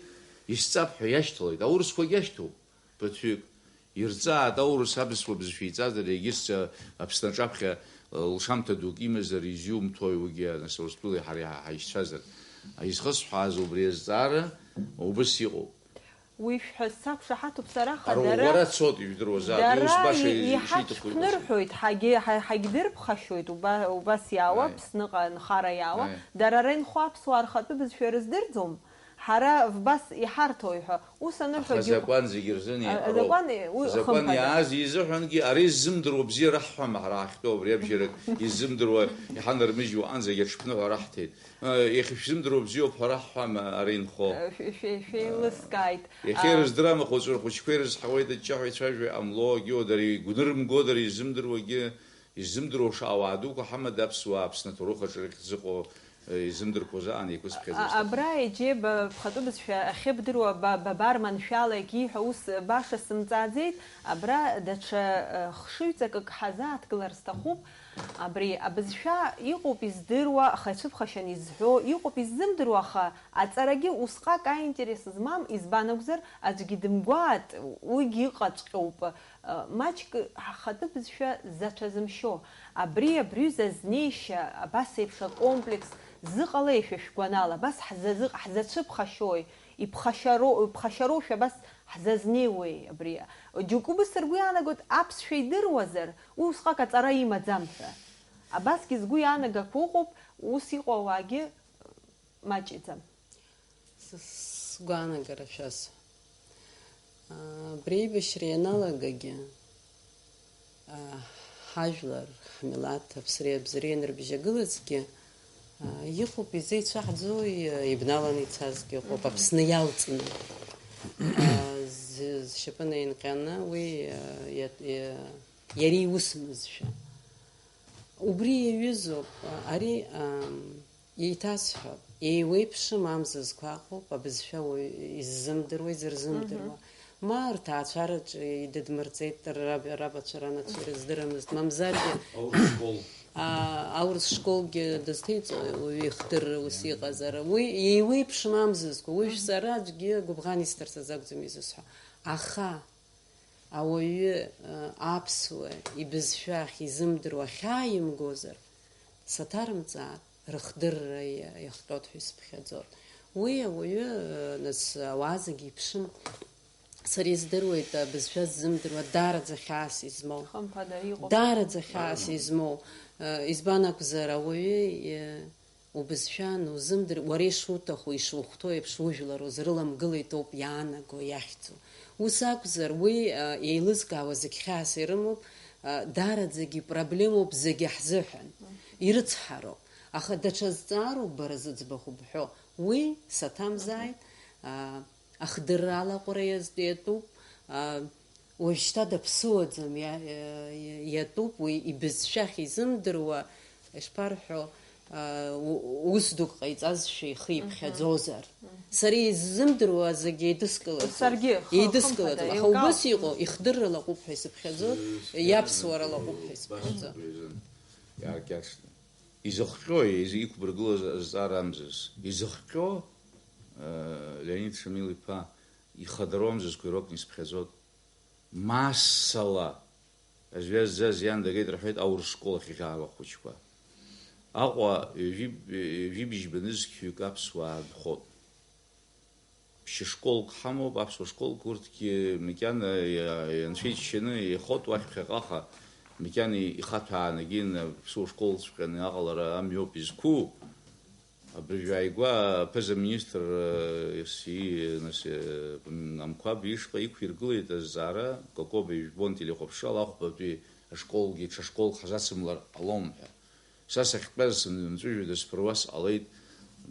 исҵап ҳәа иашьҭалеит. Аурысқәагьы иашьҭоуп ԥыҭҩык. Ирҵааит аурыс абызшәа бызшәа иҵазар, егьыс, а, Аԥсны аҿаԥхьа, а, лшамҭа дук имазар, изиумҭои уигьы, нас Урыстәылеи ҳареи ҳа-, ҳаишьцәазар. Изхысҳәааз убри азҵаара убыс иҟоуп. Уи шәҳәа сақәшаҳаҭуп сара, аха дара, арӷәӷәара цоит, ижәдыруазааит, дара ус баша и-, ишиҭаху иҟаз. Иҳацәԥнырҳәоит, ҳагьы-, ҳа-, ҳагьдырԥхашьоит, уба-, убас иаауа, Аи. Аԥсныҟа нхара иаауа, Аи. Дара ара инхо аԥсуаа рхатәы бызшәа рыздырӡом, ҳара вбас иҳарҭои ҳәа, ус анырҳәа. Аха џьоук-, азакәан зегьы рзын а-, иаҳароуп. Азакәан, уи азакәан хымԥада. Иааз изыҳәангьы, ара иззымдыруа бзиа раҳҳәама, ҳара ҳахьтәоу абри абжьарак иззымдыруа иҳанармыжьуа анзагьы аҽԥныҳәа раҳҭеит. Э, иахьышәзымдыруа бзиоуп ҳәа раҳҳәама, ара инхо? Э, шәе-, шәе-, шәеилыскааит. Иахьа А, ирыздырам, ахәыҷы рхәыҷқәа ирызҳауеит, аҷҷаҳәа ицәажәо иҟамло, егьиу, дара игәнырымго, дара иззымдыруагьы, иззымдыруа шаауаа дуқәа ҳамада аԥсуаа Аԥсны аҭоурых аҿы рахь зыҟоу, э, изымдырқәоз аан еиқәызԥхьаӡоз А-, сҭахуп. Абра иџьеи ба-, бхатәы бызшәа ахьыбдыруа ба-, бабар маншәала егьиҳәа ус баша сымҵааӡеит, абра даҽа, э, хшыҩҵакык ҳазааҭгылар сҭахуп. Абри абызшәа иҟоуп издыруа, аха ицәыԥхашьан изҳәо, иҟоуп иззымдыруа, аха аҵарагьы усҟак аинтерес змам, избан акәзар, аӡәгьы дымгәаат, уигьы ыҟаҵәҟьоуп, маҷк ҳхатәы бызшәа заҽазымшьо. Абри абри зазнеишьа, абас еиԥш акомплекс зыҟалеи шәа шәгәанала, абас ҳзазыҟ-, ҳзацәыԥхашьои, иԥхашьароу-, иԥхашьароушәа абас ҳзазнеиуеи абри? Џьоукы убыс ргәы иаанагоит, аԥсшәа идыруазар, уи усҟак аҵара имаӡам ҳәа. Абасгьы згәы иаанагақәо ыҟоуп, ус иҟоу ауаагьы маҷӡам. С-, сгәаанагара шәасҳәа. Абри аибашьра ианалагагьы, а, ҳажәлар, ҳмилаҭ, аԥсреи абзареи ианырбжьагылазгьы, а, иҟоуп, изеицәаҳӡои, а, ибналаны ицазгьы ыҟоуп, Аԥсны иалҵны. А, з-, зшьапы наинҟьаны уи, а, иа-, иа-, иара иусмызшәа. Убри иаҩызоуп, а, ари, ам, Еиҭасҳәап, еиуеиԥшым амзызқәа ыҟоуп, абызшәа уаҩ иззымдыруа, изырзымдыруа. Мгм. Ма рҭаацәараҿы идыдмырҵеит, раб-, рабацәа ранацәа ирыздырамызт, мамзаргьы, Аурыс школ. А, аурыс школгьы дызҭеиҵо уаҩы ихдырра ус иҟазар. Уи еиуеиԥшым амзызқәа, уи шәҵара аӡәгьы гәыбӷан исҭарҵаз акәӡам изысҳәо. Аха ауаҩы, э, аԥсуа ибызшәа ахьизымдыруа ахьааимгозар, саҭарымҵааит, рыхдырра иа-, иахҟьоит ҳәа исыԥхьаӡоит. Уи ауаҩы, э, нас, ауаа зегьы иԥшым. Сара издыруеит, абызшәа ззымдыруа даараӡа хьаас измоу. Хымԥада, иҟоуп. Даараӡа хьаас измоу. Э, избан акәзар, ауаҩы, э, Убызшәа анузымдыр, уара ишуҭаху, ишухәҭоу еиԥш ужәлар узрыламгылеит ауп иаанаго, иахьӡу. Ус акәзар, уи, а, еилызкаауа зегь хьаас ирымоуп, а, даараӡагьы ипроблемоуп зегьы ҳзыҳәан, ирыцҳароуп. Аха даҽа зҵаароуп бара зыӡбахә бҳәо, уи саҭамзааит, а, ахдырра алаҟәра иаз-, иатәуп, а, Уажәшьҭа даԥсыуаӡам, иа-, иа-, иатәуп уи ибызшәа ахьизымдыруа, Ишԥарҳәо, а, у-, ус дук ҟаиҵазшәа ихы иԥхьаӡозар? Сара иззымдыруа зегьы еидыскылаӡом. Саргьы, хы-, еидыскылаӡом. Хымԥада, Аха еилкаауп. Убыс иҟоу, ихдырра лаҟәуп ҳәа исыԥхьаӡо, Ус, иаԥсуара иаҳәа, лаҟәуп ҳәа исыԥхьаӡо. Басҟатәи азын иааркьаҿны. Изыхҟьо, из-, иқәбыргылоз азҵаара амзыз. Изыхҟьо, э, Леонид Шамил-иԥа ихадароу амзызқәа ирокны исыԥхьаӡоит. Массала Аӡә иазӡаз иан дагеит рҳәеит аурыс школ ахь иӷьаауа ахәыҷқәа. Аҟәа ҩажәи-, ҩажәибжьба нызқьҩык аԥсуаа нхоит. Ԥшьышколк ҳамоуп, аԥсуа школк, урҭгьы макьана иа-, ианцәа иччаны ихоит уахь ԥхьаҟа, аха макьана ихаҭәаанагьы аԥсуа школҵәҟьаны аҟалара амҩоуп изқәу. Абыржә ааигәа аԥыза министр, э, си-, нас, э, Амқәаб ишҟа иқәиргылеит азҵаара, Кокоба ижәбон телехәаԥшрала, ахәбатәи ашколгьы ҽа школк ҳзацымлар ҟалом ҳәа. Са сахьтәаз сымҵәыжәҩада сԥыруа сҟалеит,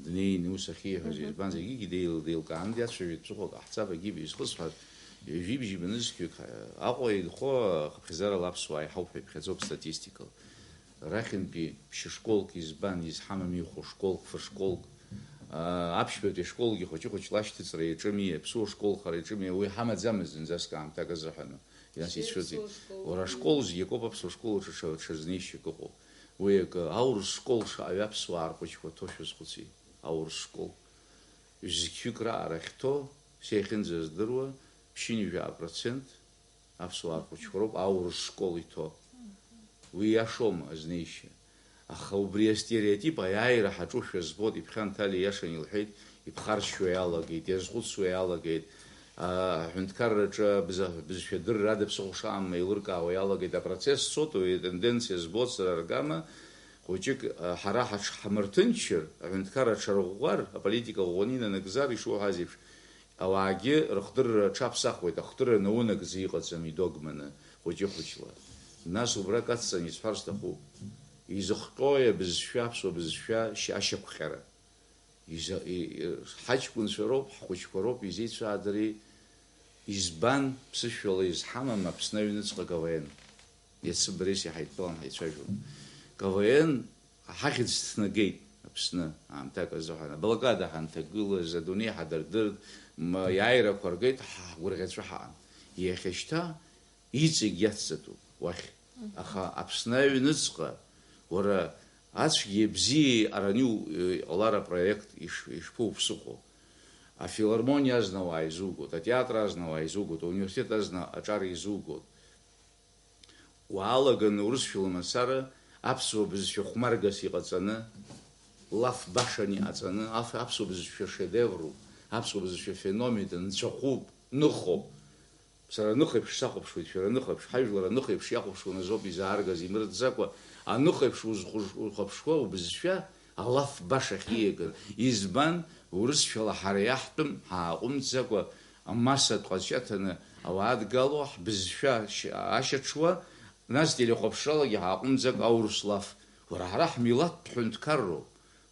днеины ус ахьиҳәаз, Мгм. Избанзар, егьигьы деил-, деилкааны диацәажәеит, ԥсыхәак ҟаҳҵап, егьи изхысҳәаз, ҩажәибжьба нызқьҩык, Аҟәа инхо ахыԥхьаӡарала аԥсуаа иаҳауп ҳәа иԥхьаӡоуп статистикала. Арахьынтәи ԥшьышколк избан, изҳамам ихәо школк, фышколк, аа, аԥшьбатәи ашколгьы хәыҷы-хәыҷла ашьҭыҵра иаҿыми, аԥсуа школ хара иаҿыми, уи ҳамаӡамызт зынӡаск аамҭак азыҳәаны, нас Аԥсуа ицәырҵит. Школ. Уара ашкол зегь акоуп аԥсуа школ аҿы ҽа-, ҽазнеишьак ыҟоу. Уи акы, аурыс школ шаҟаҩы аԥсуаа рхәыҷқәа ҭошәа зхәыци, аурыс школ. Зқьҩык раара ахьҭоу, са иахьынӡаздыруа, ԥшьынҩажәа процент аԥсуаа рхәыҷқәа роуп аурыс школ иҭо. Уи иашоума азнеишьа? Аха убри астереотип аиааира ҳаҿушәа збоит, иԥхьан Ҭали иашан илҳәеит, иԥхаршьуа иалагеит, иазхәыцуа иалагеит, а, аҳәынҭқарраҿы абза-, бызшәа дырра ада ԥсыхәа шамам еилыркаауа иалагеит, апроцесс цоит, уи атенденциа збоит сара аргама, хәыҷык, а, ҳара ҳаҽҳамырҭынчыр, аҳәынҭқарра аҽарӷәӷәар, аполитика ӷәӷәаны инанагӡар, ишуҳәаз еиԥш, Ауаагьы рыхдырра аҽаԥсахуеит, ахдырра наунагӡа иҟаӡам идогманы, хәыҷы-хәыҷла. Нас убра кацҵаны исҳәар сҭахуп. Изыхҟьои абызшәа, аԥсуа бызшәа шьа-, ашьақәҟьара? Иза-, и-, и-, ҳаҷкәынцәа роуп, ҳхәыҷқәа роуп изеицәаадари, избан ԥсышәала изҳамам Аԥсны аҩныҵҟа К В Н? Иацы бареи сареи ҳаидтәалан ҳаицәажәон. К В Н ҳахьӡ ҭнагеит Аԥсны аамҭак азыҳәан. Аблокада ҳанҭагылаз, адунеи ҳадырдырт, м-, иааирақәа ргеит, ҳгәырӷьаҵәа ҳаҟан. Иахьа шьҭа иҵегь иацҵатәуп уахь. Аха Аԥсны аҩныҵҟа, уара, ацәгьеи абзиеи араны иу-, иҟалар апроект иш-, ишԥоуԥсыхәо? Афилармониа азна уааизугоит, атеатр азна уааизугоит, ауниверситет азна аҿар еизугоит. Уаалаганы урысшәала мацара аԥсуа бызшәа хәмаргас иҟаҵаны, лаф башан иҟаҵаны, аф-, аԥсуа бызшәа шедевруп, аԥсуа бызшәа феноменуп, нцәахәуп, ныхоуп. Сара аныхеиԥш сахәаԥшуеит, шәара аныхеиԥш, ҳажәлар аныхеиԥш иахәаԥшуан азоуп изааргаз, имырӡакәа, аныхеиԥш узхәыш-, ухәаԥшуа убызшәа алаф баша ахьиагаз. Избан, урысшәала ҳара иаҳтәым ҳааҟәымҵӡакәа, амассатә ҟазшьа ҭаны ауаа адгало, ҳбызшәа ш-, ашьаҽуа, нас телехәаԥшралагьы ҳааҟәымҵӡакәа аурыс лаф. Уара, ҳара ҳмилаҭтә ҳәынҭқарроуп.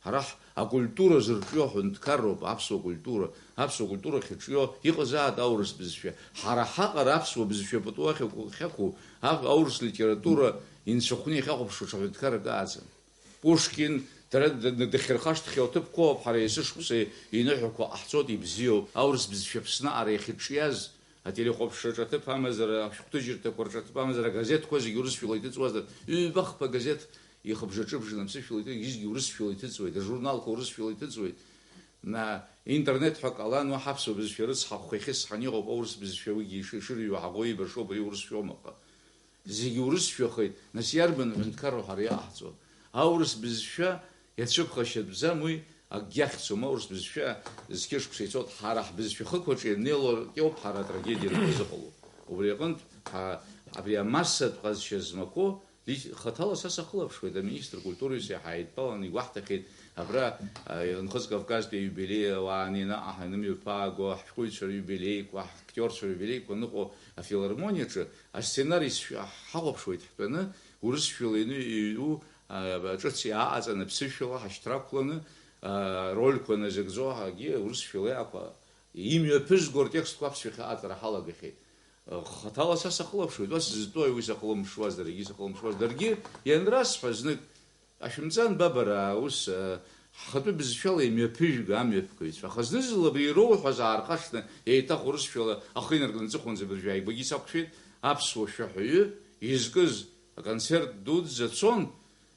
Ҳара ҳ-, акультура зырҿио ҳәынҭқарроуп, аԥсуа культура. Аԥсуа культура ахьыҿио иҟазаат аурыс бызшәа. Ҳара ҳаҟара аԥсуа бызшәа пату ахьақәу, ахьақәу, ав-, аурыс литература инцәахәны иахьахәаԥшуа ҽа ҳәынҭқаррак ааӡам. Пушкин, дара д-, д-, дахьырхашҭхьоу аҭыԥқәоуп ҳара есышықәса иныҳәақәа ҟаҳҵоит, ибзиоуп. Аурыс бызшәа Аԥсны аҟара иахьыҿиаз, ателехәаԥшраҿы аҭыԥ амазар, ашәҟәҭыжьырҭақәа рҿы аҭыԥ амазар, агазеҭқәа зегьы урысшәала иҭыҵуазар, ҩбахԥа газеҭ ихыбжаҿыбжаны аԥсышәала иҭы-, зегьы урысшәала иҭыҵуеит, ажурналқәа урысшәала иҭыҵуеит. На, интернет ҳәа акы ҟалан, уаҳа аԥсуа бызшәа рыцҳахәха ихьысҳаны иҟоуп, аурыс бызшәа уигьы иши-, ишырыҩуа ҳаӷоу еибашоуп, ари урысшәоума аҟа? Зегьы урысшәахеит, нас иарбан ҳәынҭқарроу ҳара иаҟаҳҵо? Аурыс бызшәа иацәыԥхашьатәӡам, уи акгьы ахьӡом, аурыс бызшәа зқьышықәса ицоит, ҳара ҳбызшәа хықәаҿы ианнеило ркьоуп ҳара атрагедиа рзыҟало. Убри аҟынтә, ҳа-, абри амассатә ҟазшьа змақәоу, лич-, хаҭала са сахылаԥшуеит, аминистр культураҩыс иаҳа ҳаидтәаланы игәаҳҭахьеит, абра, а, Нхыҵ Кавказтәи аиубилеи ауаа ани-наҟ ҳанымҩаԥааго, ҳшәҟәыҩҩцәа риубилеиқәа, ҳактиорцәа риубилеиқәа аныҟоу афилармониаҿы, Асценари сшәа-, ҳахәаԥшуеит ҳтәаны, урысшәала ину-, иҩу, а, ҿыц иааҟаҵаны, ԥсышәала ҳашьҭрақәланы, а, рольқәа назыгӡо ҳагьы урысшәала иаақәа-, имҩаԥызго ртекстқәа аԥсшәахьа аҟаҵара ҳалагахьеит. Хаҭала са сахылаԥшуеит, уа сызтәои уи сахылымԥшуаз, даргьы сахылымԥшуаз, даргьы ианрасҳәа знык, Ашәымҵан, ба, бара, ус, э, ҳхатәы бызшәала имҩаԥыжәга амҩаԥгаҩцәа, аха зны-зынла абри ироуҳәаз аархашҭны, еиҭах урысшәала ахы инаркны аҵыхәанӡа абыржәы ааигәагьы сақәшәеит, аԥсуа шәаҳәаҩы изкыз аконцерт дуӡӡа цон,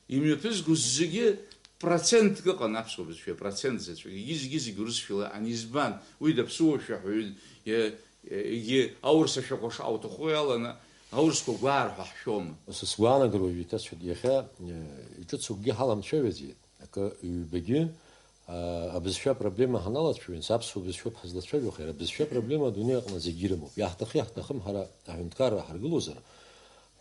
имҩаԥызгоз зегьы процентк ыҟан аԥсуа бызшәа, процент заҵәык, егьи зегьы-зегь урысшәала ан-, избан? Уи даԥсуа шәаҳәаҩын, е-, егьи аурыс ашәақәа шаауҭаху иаланы, аурысқәа гәаар ҳәа ҳшәома? Са сгәаанагара уажә еиҭасҳәоит, иахьа, э, иҿыцу акгьы ҳаламцәажәаӡеит, акы ҩбагьы, а, абызшәа апроблема ҳаналацәажәо, нас аԥсуа бызшәоуп ҳазлацәажәо, аха иара абызшәа апроблема адунеи аҟны зегьы ирымоуп. Иаҳҭахы-иаҳҭахым ҳара аҳәынҭқарра ҳаргылозар,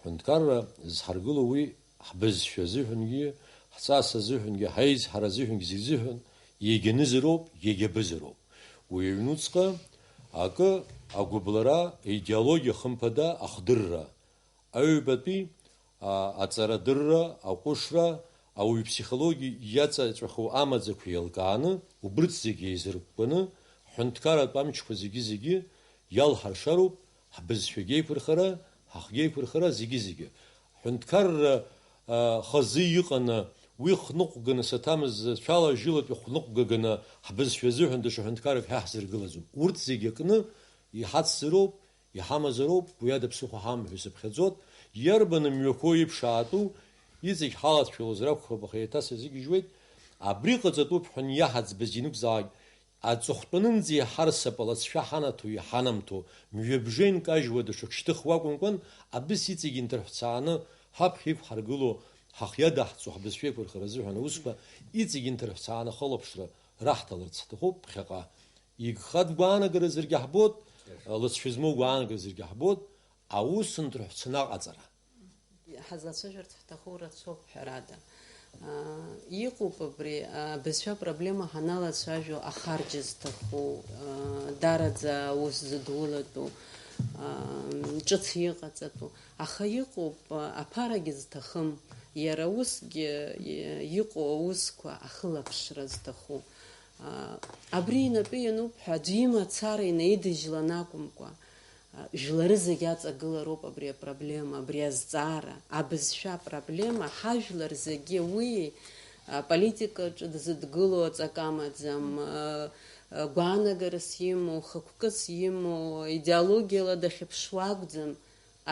ҳҳәынҭқарра зҳаргыло уи ҳбызшәа азыҳәангьы, ҳҵас азыҳәангьы, ҳаизҳара азыҳәангьы, зегь зыҳәан иагьанызароуп, иагьабызароуп. Уи аҩнуҵҟа акы агәыблра, аидеологиа хымԥада ахдырра, аҩбатәи, а, аҵарадырра, аҟәышра, ауаҩы иԥсихологиа иаҵаҵәаху амаӡақәа еилкааны, убырҭ зегьы еизыркәкәаны, ҳҳәынҭқарратә амчқәа зегьы-зегьы иалҳаршароуп, ҳбызшәагьы еиқәырхара, ҳахгьы еиқәырхара, зегьы-зегьы. Ҳҳәынҭқарра, а, хазы иҟаны, уи хныҟәганы, саҭамыз цәала-жьылатәи хныҟәгаганы, ҳбызшәа азыҳәан даҽа ҳәынҭқаррак ҳәа ҳзыргылаӡом. Урҭ зегьы акны иҳацзароуп, иҳамазароуп, уи ада ԥсыхәа ҳамам ҳәа исыԥхьаӡоит. Иарбан мҩақәоу иԥшаатәу, иҵегь ҳалацәажәалозар акәхап, аха еиҭа сазыгьежьуеит. Абри ҟаҵатәуп ҳәа иаҳаӡбаз ианакәзаалак, аҵыхәтәанынӡа иҳарсап алҵшәа ҳанаҭо, иҳанамҭо, мҩабжа инкажьуа даҽак шьҭыхуа акәымкәан, абыс иҵегь инҭырҳәцааны ҳаԥхьа иқәҳаргыло, ҳахы иадаҳҵо ҳбызшәа еиқәырхара азыҳәан аусқәа иҵегь инҭырҳәцааны ахылаԥшра раҳҭаларц ҳҭахуп ԥхьаҟа. Игхатә гәаанагаразаргьы ҳбоит, лыҵшәа змоу гәаанагаразаргьы ҳбоит, аус нҭырҳәцаны аҟаҵара. Ҳазлацәажәарц ҳҭаху рацәоуп, ҳәарада. Аа, иҟоуп абри, аа, абызшәа апроблема ҳаналацәажәо ахарџь зҭаху, аа, дараӡа аус зыдулатәу, аа, ҿыц иҟаҵатәу. Аха иҟоуп, аа, аԥарагьы зҭахым, иара усгьы, и-, иҟоу аусқәа ахылаԥшра зҭаху. Аа, абри инапы иануп ҳәа аӡәы имацара инаидыжьлан акәымкәа, аа, жәлары зегьы аҵагылароуп абри апроблема, абри азҵаара, абызшәа апроблема, ҳажәлар зегьы уи, аа, политикаҿы дзыдгыло аҵак амаӡам, аа, аа, гәаанагарас имоу, хықәкыс имоу, идеологиала дахьыԥшуа акәӡам.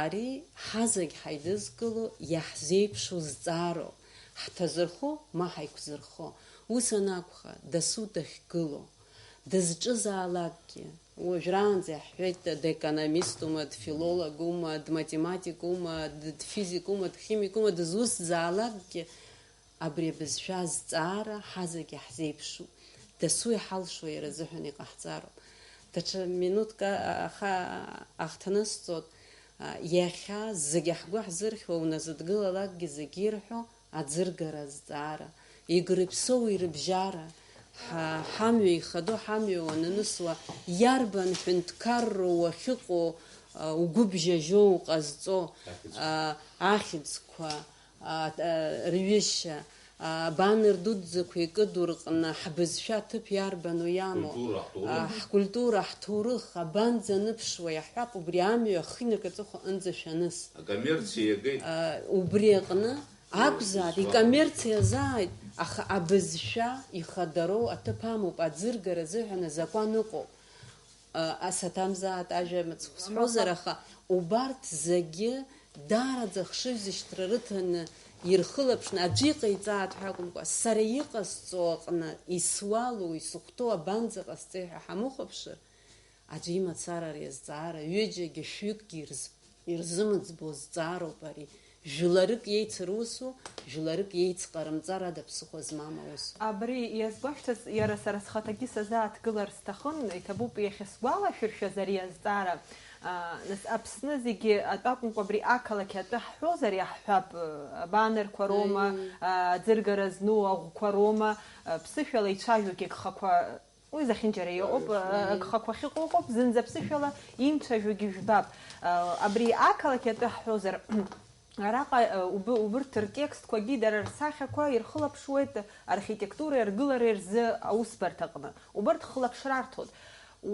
Ари ҳазегь ҳаидызкыло, иаҳзеиԥшу зҵаароуп, ҳҭазырхо ма ҳаиқәзырхо. Ус анакәха, дасу дахьгыло, дызҿызаалакгьы, уажәраанӡа иаҳҳәеит, декономистума, дфилологума, дматематикума, д-, дфизикума, дхимикума, дызусҭзаалакгьы, абри абызшәа азҵаара ҳазегьы ҳзеиԥшуп. Дасу иҳалшо иара азыҳәан иҟаҳҵароуп. Даҽа минуҭк, а-, аха ахҭнысҵоит, а, иахьа зегьы ҳгәы ҳзырхьуа, уназыдгылалакгьы зегьы ирҳәо аӡыргара азҵаара, игрыԥсоу ирыбжьара, ҳа-, ҳамҩа ихадоу ҳамҩа уананысуа, иарбан ҳәынҭқарроу уахьыҟоу, а, угәы бжьажьо уҟазҵо, а, ахьӡқәа, а, а, рҩышьа, а, абанер дуӡӡақәа икыду рҟны ҳбызшәа аҭыԥ иарбану иамоу? Культура, ҳҭоурых. А, ҳкультура, ҳҭоурых, абанӡаныԥшуа иаҳҳәап, убри амҩа ахы инаркаҵыхәа анӡа шәаныс. Акоммерциа иагеит. А, убри аҟны акәзаап, икоммерциазааит, аха абызшәа ихадароу аҭыԥ амоуп, аӡыргара азыҳәан азакәан ыҟоуп. Асаҭамзааит ажәа мыцхә сҳәозар, аха убарҭ зегьы даараӡа ахшыҩзышьҭра рыҭаны ирхылаԥшны, аӡәы иҟаиҵааит ҳәа акәымкәа, сара иҟасҵо аҟны исуалу, исыхәҭоу абанӡаҟасҵеи ҳәа ҳамыхәаԥшыр, аӡәы имацара ари азҵаара ҩыџьагьы шәҩыкгьы ирз-, ирзымыӡбо зҵаароуп ари. Жәларык иеицырусу, жәларык иеицҟарымҵар ада ԥсыхәа змам аус. Абри иазгәашәҭаз иара сара схаҭагьы сазааҭгылар сҭахын, иҭабуп иахьа сгәалашәыршәаз ари азҵаара. А, нас Аԥсны зегьы атәы акәымкәа абри ақалақь атәы ҳҳәозар иаҳҳәап, а, абанерқәа роума, Аиеи. А, аӡыргара зну аӷәқәа роума, а, ԥсышәала ицәажәогьы агхақәа Уи зехьынџьара иҟоуп, Аиеи. Агхақәа ахьыҟоу ыҟоуп, зынӡа ԥсышәала имцәажәогьы жәбап. Абри ақалақь атәы ҳҳәозар, араҟа, уб-, убырҭ ртекстқәагьы дара рсахьақәа ирхылаԥшуеит архитектуреи аргылареи рзы аусбарҭаҟны. Убырҭ хылаԥшра арҭоит.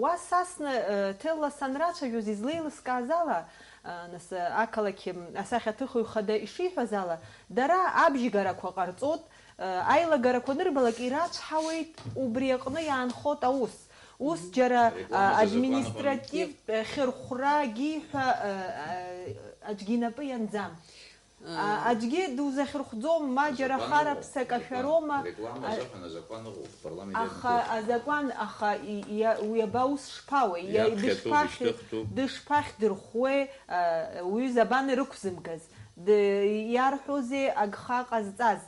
Уа сасны, э, ҭелла санрацәажәоз излеилыскааз ала, э, нас, э, ақалақь, м, асахьаҭыхҩы хада ишиҳәаз ала, дара абжьгарақәа ҟарҵоит, э, аилагарақәа анырбалак ирацәҳауеит, убри аҟны иаанхоит аус. Ус џьара, Ареклама э, азакәан аҟны. Административтә, э, хьырхәрагьы ҳәа, э, э, аӡәгьы инапы ианӡам. А, аӡәгьы дузахьырхәӡом, ма џьара Азакәан хара ыҟоуп, ԥсак азакәан. Ашәароума, Реклама а, азыҳәан азакәан ыҟоуп, парламент аха иадымгылт. Азакәан, аха и-, иа-, уи абаус шԥауеи? Иа-, Иаԥхьатәуп, дышԥахь-, ишьҭыхтәуп. Дышԥахдырхәуеи, а, уҩыза абан ирықәзымгаз? Д-, иарҳәозеи агха ҟазҵаз?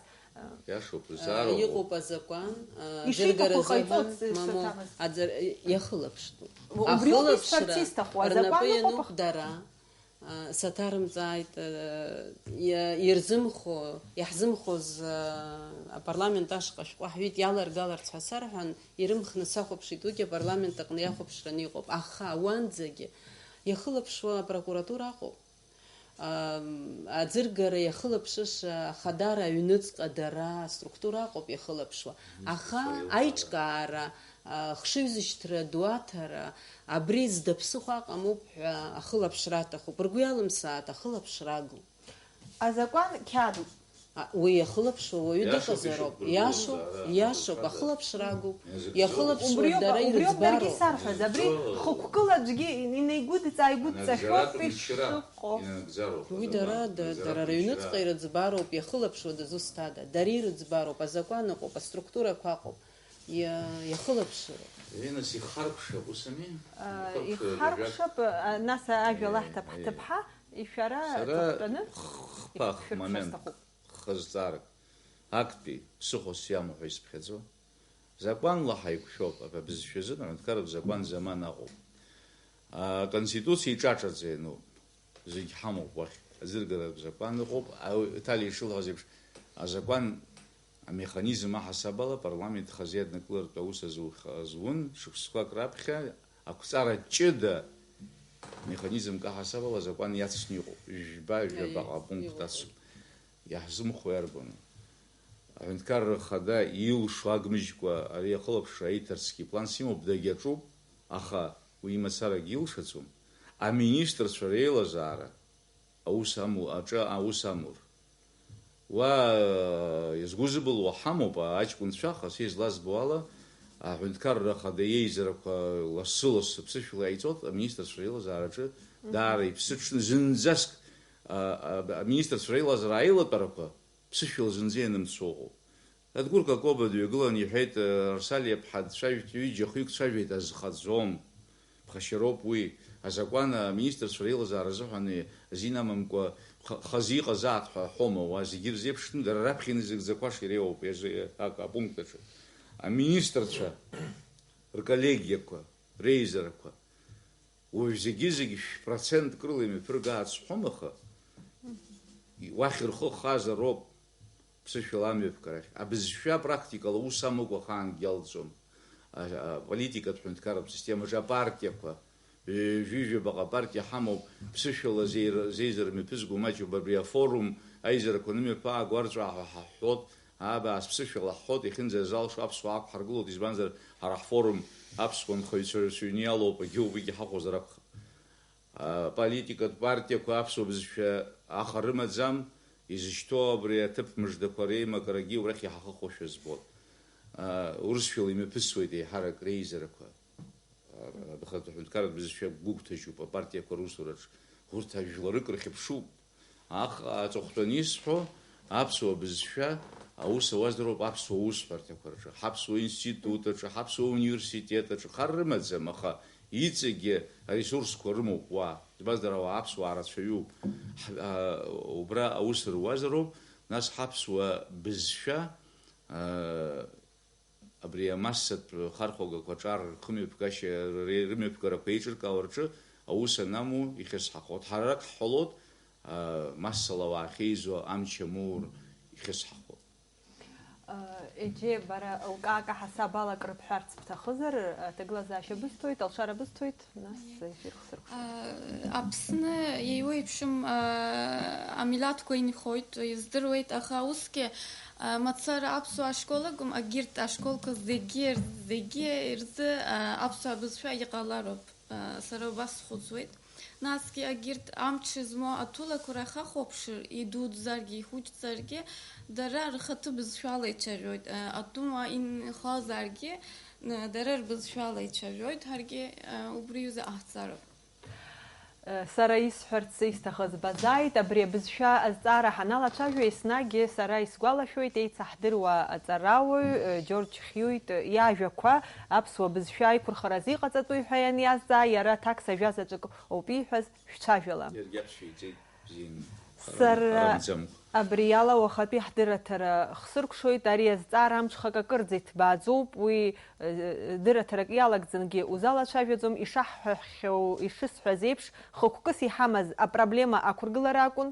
Иашоуп, А, зҵаароуп. Иҟоуп азакәан, а, Ишиҭаху дыргара ҟаиҵоит, азакәан, мамоу, сырҭамыз. Аӡәыр-, иахылаԥштәуп. Убри ауп Ахылаԥшра исҳәарц исҭаху, рнапы азакәан иануп ыҟоуп. Дара. А, саҭарымҵааит, а, иа-, ирзымхо, иаҳзымхоз, а, апарламент ашҟа шәҟәы ҳҩит, иаларгаларц ҳәа сарҳәан, ирымхны сахәаԥшит, уигьы апарламент аҟны иахәаԥшраны иҟоуп. Аха уанӡагьы иахылаԥшуа апрокуратура аҟоуп. Ам, аӡыргара иахылаԥшыша ахадара аҩныҵҟа дара аструктура аҟоуп иахылаԥшуа. Аха аиҿкаара, а, хшыҩзышьҭра ду аҭара, абри зда ԥсыхәа аҟамоуп ҳәа ахылаԥшра аҭахуп. Ргәы иалымсааит, ахылаԥшра агу. Азакәан қьаадуп. А, уи иахылаԥшуа уаҩы Иашоуп, дыҟазароуп. ишьақәдыргылоз, Иашоуп, ара, иашоуп, ара. Ахылаԥшра агуп. Иахылаԥшуа Убриоуп, дара убриоуп даргьы ирыӡбароуп. Сарҳәаз, абри Ианагӡароуп. Хықәкыла аӡәгьы инеигәыдҵа-ааигәыдҵа Анагӡаратә шәоуп мчра. Ишыҟоу. Инанагӡароуп. Уи дара, Азакәан да-, дара анагӡаратә рыҩныҵҟа мчра. Ирыӡбароуп, иахылаԥшуа дызусҭада? Дара ирыӡбароуп, азакәан ыҟоуп, аструктурақәа ыҟоуп. Иа-, иахылаԥшыроуп. Ирина, ихаркәшап, ус ами? А, Ихаркәшап, ихаркәшап, а, нас ажәа Э, лаҳҭап э. Ҳҭыԥҳа, ишәара Сара ҵыхәтәаны хԥа иԥышәырԥшра момент сҭахуп. Хызҵаарак, актәи ԥсыхәас иамоу ҳәа исыԥхьаӡо. Закәанла ҳаиқәшәоуп, абызшәа азын аҳәынҭқарратә закәан замана ыҟоуп. Аконституциа иҿаҿаӡа иануп. Зегь ҳамоуп уахь. Аӡыргаратә закәан ыҟоуп. Ау-, Ҭали ишылҳәаз еиԥш, азакәан амеханизм аҳасабала апарламент хазы иаднакылартә аус азух-, азун, шықәсқәак раԥхьа ақәҵара ҷыда механизмк аҳасабала азакәан иацны иҟоуп. Жәба, Аиеи, жәабаҟа пункт иҟоуп. Ацуп. Иаҳзымхо иарбану? Аҳәынҭқарра Ахада илшо агмыжькәа ари ахылаԥшра аиҭарцгьы планс имоуп, дагьаҿуп, аха уи имацарагьы илшаӡом. Аминистрцәа реилазаара аус аму-, аҿы аус амур. Уа, э, иазгәызыбылуа ҳамоуп, аҷкәынцәа, аха са излазбо ала, Аҳәынҭқарра Ахада иеизарақәа лассы-лассы ԥсышәала иҟаиҵоит, аминистрцәа реилазаараҿы Мгм. даара иԥсыҽны зынӡаск, а, а, аминистрцәа реилазаара аилатәарақәа ԥсышәала зынӡа ианымцо ыҟоуп. Адгәыр Какоба дҩагылан иҳәеит, Арсалиа ԥҳа дцәажәеит, ҩыџьа-хҩык дцәажәеит, азхаӡом. Ԥхашьароуп уи. Азакәан аминистрцәа реилазаара азыҳәан азин амамкәа х-, хазы иҟазаат ҳәа ҳәома, уа зегьы ирзеиԥшны, дара раԥхьа иназыгӡақәаша иреиуоуп, иазы-, ак-, апункт аҿы. Аминистрцәа рколлегиақәа, реизарақәа, уажә зегьы-зегь шә-процентк рыла имҩаԥыргааит сҳәом, аха уахь рхы хазароуп. Ԥсышәала амҩаԥгарахь. Абызшәа практикала ус амоуп, ахаангьы иалҵуам. А, аполитикатә ҳәынҭқарратә системаҿы апартиақәа, ҩажәи жәабаҟа апартиа ҳамоуп, ԥсышәала зеир-, зеизара мҩаԥызго маҷуп, абри афорум аизарақәа анымҩаԥааго арҵәааҳәа ҳаҳәҳәот, абааԥс ԥсышәала ҳҳәот, иахьынӡазалшо аԥсуаа ақәҳаргылот, избанзар, ҳара ҳфорум аԥсуа нхаҩцәа рацәаҩны иалоуп, агьоуп, егьи ҳаҟозар акәхап. Аполитикатә партиақәа аԥсуа бызшәа аха рымаӡам, изышьҭоу абри аҭыԥ мыждақәа реимакрагьы убрахь иҳахыхошәа збоит. Урысшәала имҩаԥысуеит еиҳарак реизарақәа. Абахатә аҳәынҭқарратә бызшәа гәыгәҭажьуп апартиақәа русураҿ. Урҭ ажәларык рхьыԥшуп. Аха аҵыхәтәаны исҳәо, аԥсуа бызшәа аус ауазароуп аԥсуа усҳәарҭақәа рҿы, ҳаԥсуа институт аҿы, ҳаԥсуа университет аҿы, хар рымаӡам, аха иҵегьы аресурсқәа рымоуп уа. Избанзар, ауаа аԥсуаа рацәаҩуп. Ҳ-, а, убра аус руазароуп, нас ҳаԥсуа бызшәа, а, абри амассатә хархәагақәа аҿар рхымҩаԥгашьа, ре-, рымҩаԥгарақәа еиҿыркаауа рҿы аус анаму ихьысҳахоит. Ҳара арак ҳҳәалоит, а, массала ауаа ахьеизо амч амур ихьысҳахоит. Егьи бара лкака ҳасаб ала акры бҳәарц бҭахызар, аҭагылазаашьа бысҭоит, алшара бысҭоит, нас ефир хсыркәшоит. Аԥсны еиуеиԥшым амилаҭқәа инхоит, издыруеит, аха усгьы мацара аԥсуа ашкол акәым, агьырҭ ашколқәа зегьы, зегьы рзы аԥсуа бызшәа иҟалароуп. Сара убас схәыцуеит. Насгьы агьырҭ амч змоу атәылақәа рахь ҳахәаԥшыр, идуӡӡаргьы, ихәыҷӡаргьы, дара рхатәы бызшәала ицәажәоит. Атәыма инхозаргьы, дара рбызшәала ицәажәоит, ҳаргьы убри аҩыза ҟаҳҵароуп. Сара исҳәарц исҭахыз базааит, абри абызшәа азҵаара ҳаналацәажәо, еснагь сара исгәалашәоит, еицаҳдыруа аҵарауаҩ Џьорџь Хиуит иажәақәа, аԥсуа бызшәа аиқәырхаразы иҟаҵатәуи ҳәа ианиазҵаа, иара аҭак сажәа заҵәык ауп ииҳәаз, шәцәажәала. Иаргьы аԥсшәа иҵеит, бзианы. Сара Арымӡамкәа. Абри ала уахатәи ҳдырраҭара хсыркәшоит, ари азҵаара амҽхак акырӡа иҭбааӡоуп, уи, э, дырраҭарак иалагӡангьы узалацәажәаӡом, ишаҳҳәахьоу, ишысҳәаз еиԥш, хықәкыс иҳамаз апроблема ақәыргылара акәын,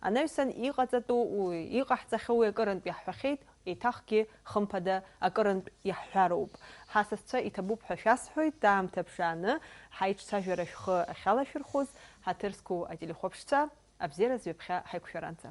анаҩсан иҟаҵатәу уи, иҟаҳҵахьоу уи акырынтә иаҳҳәахьеит, еиҭахгьы, хымԥада, акырынтә иаҳҳәароуп. Ҳасасцәа иҭабуп ҳәа шәасҳәоит, аамҭа ԥшааны, ҳаиҿцәажәара шәхы ахьалашәырхәыз, ҳаҭыр зқәу ателехәаԥшцәа, абзиараз ҩаԥхьа ҳаиқәшәаранӡа.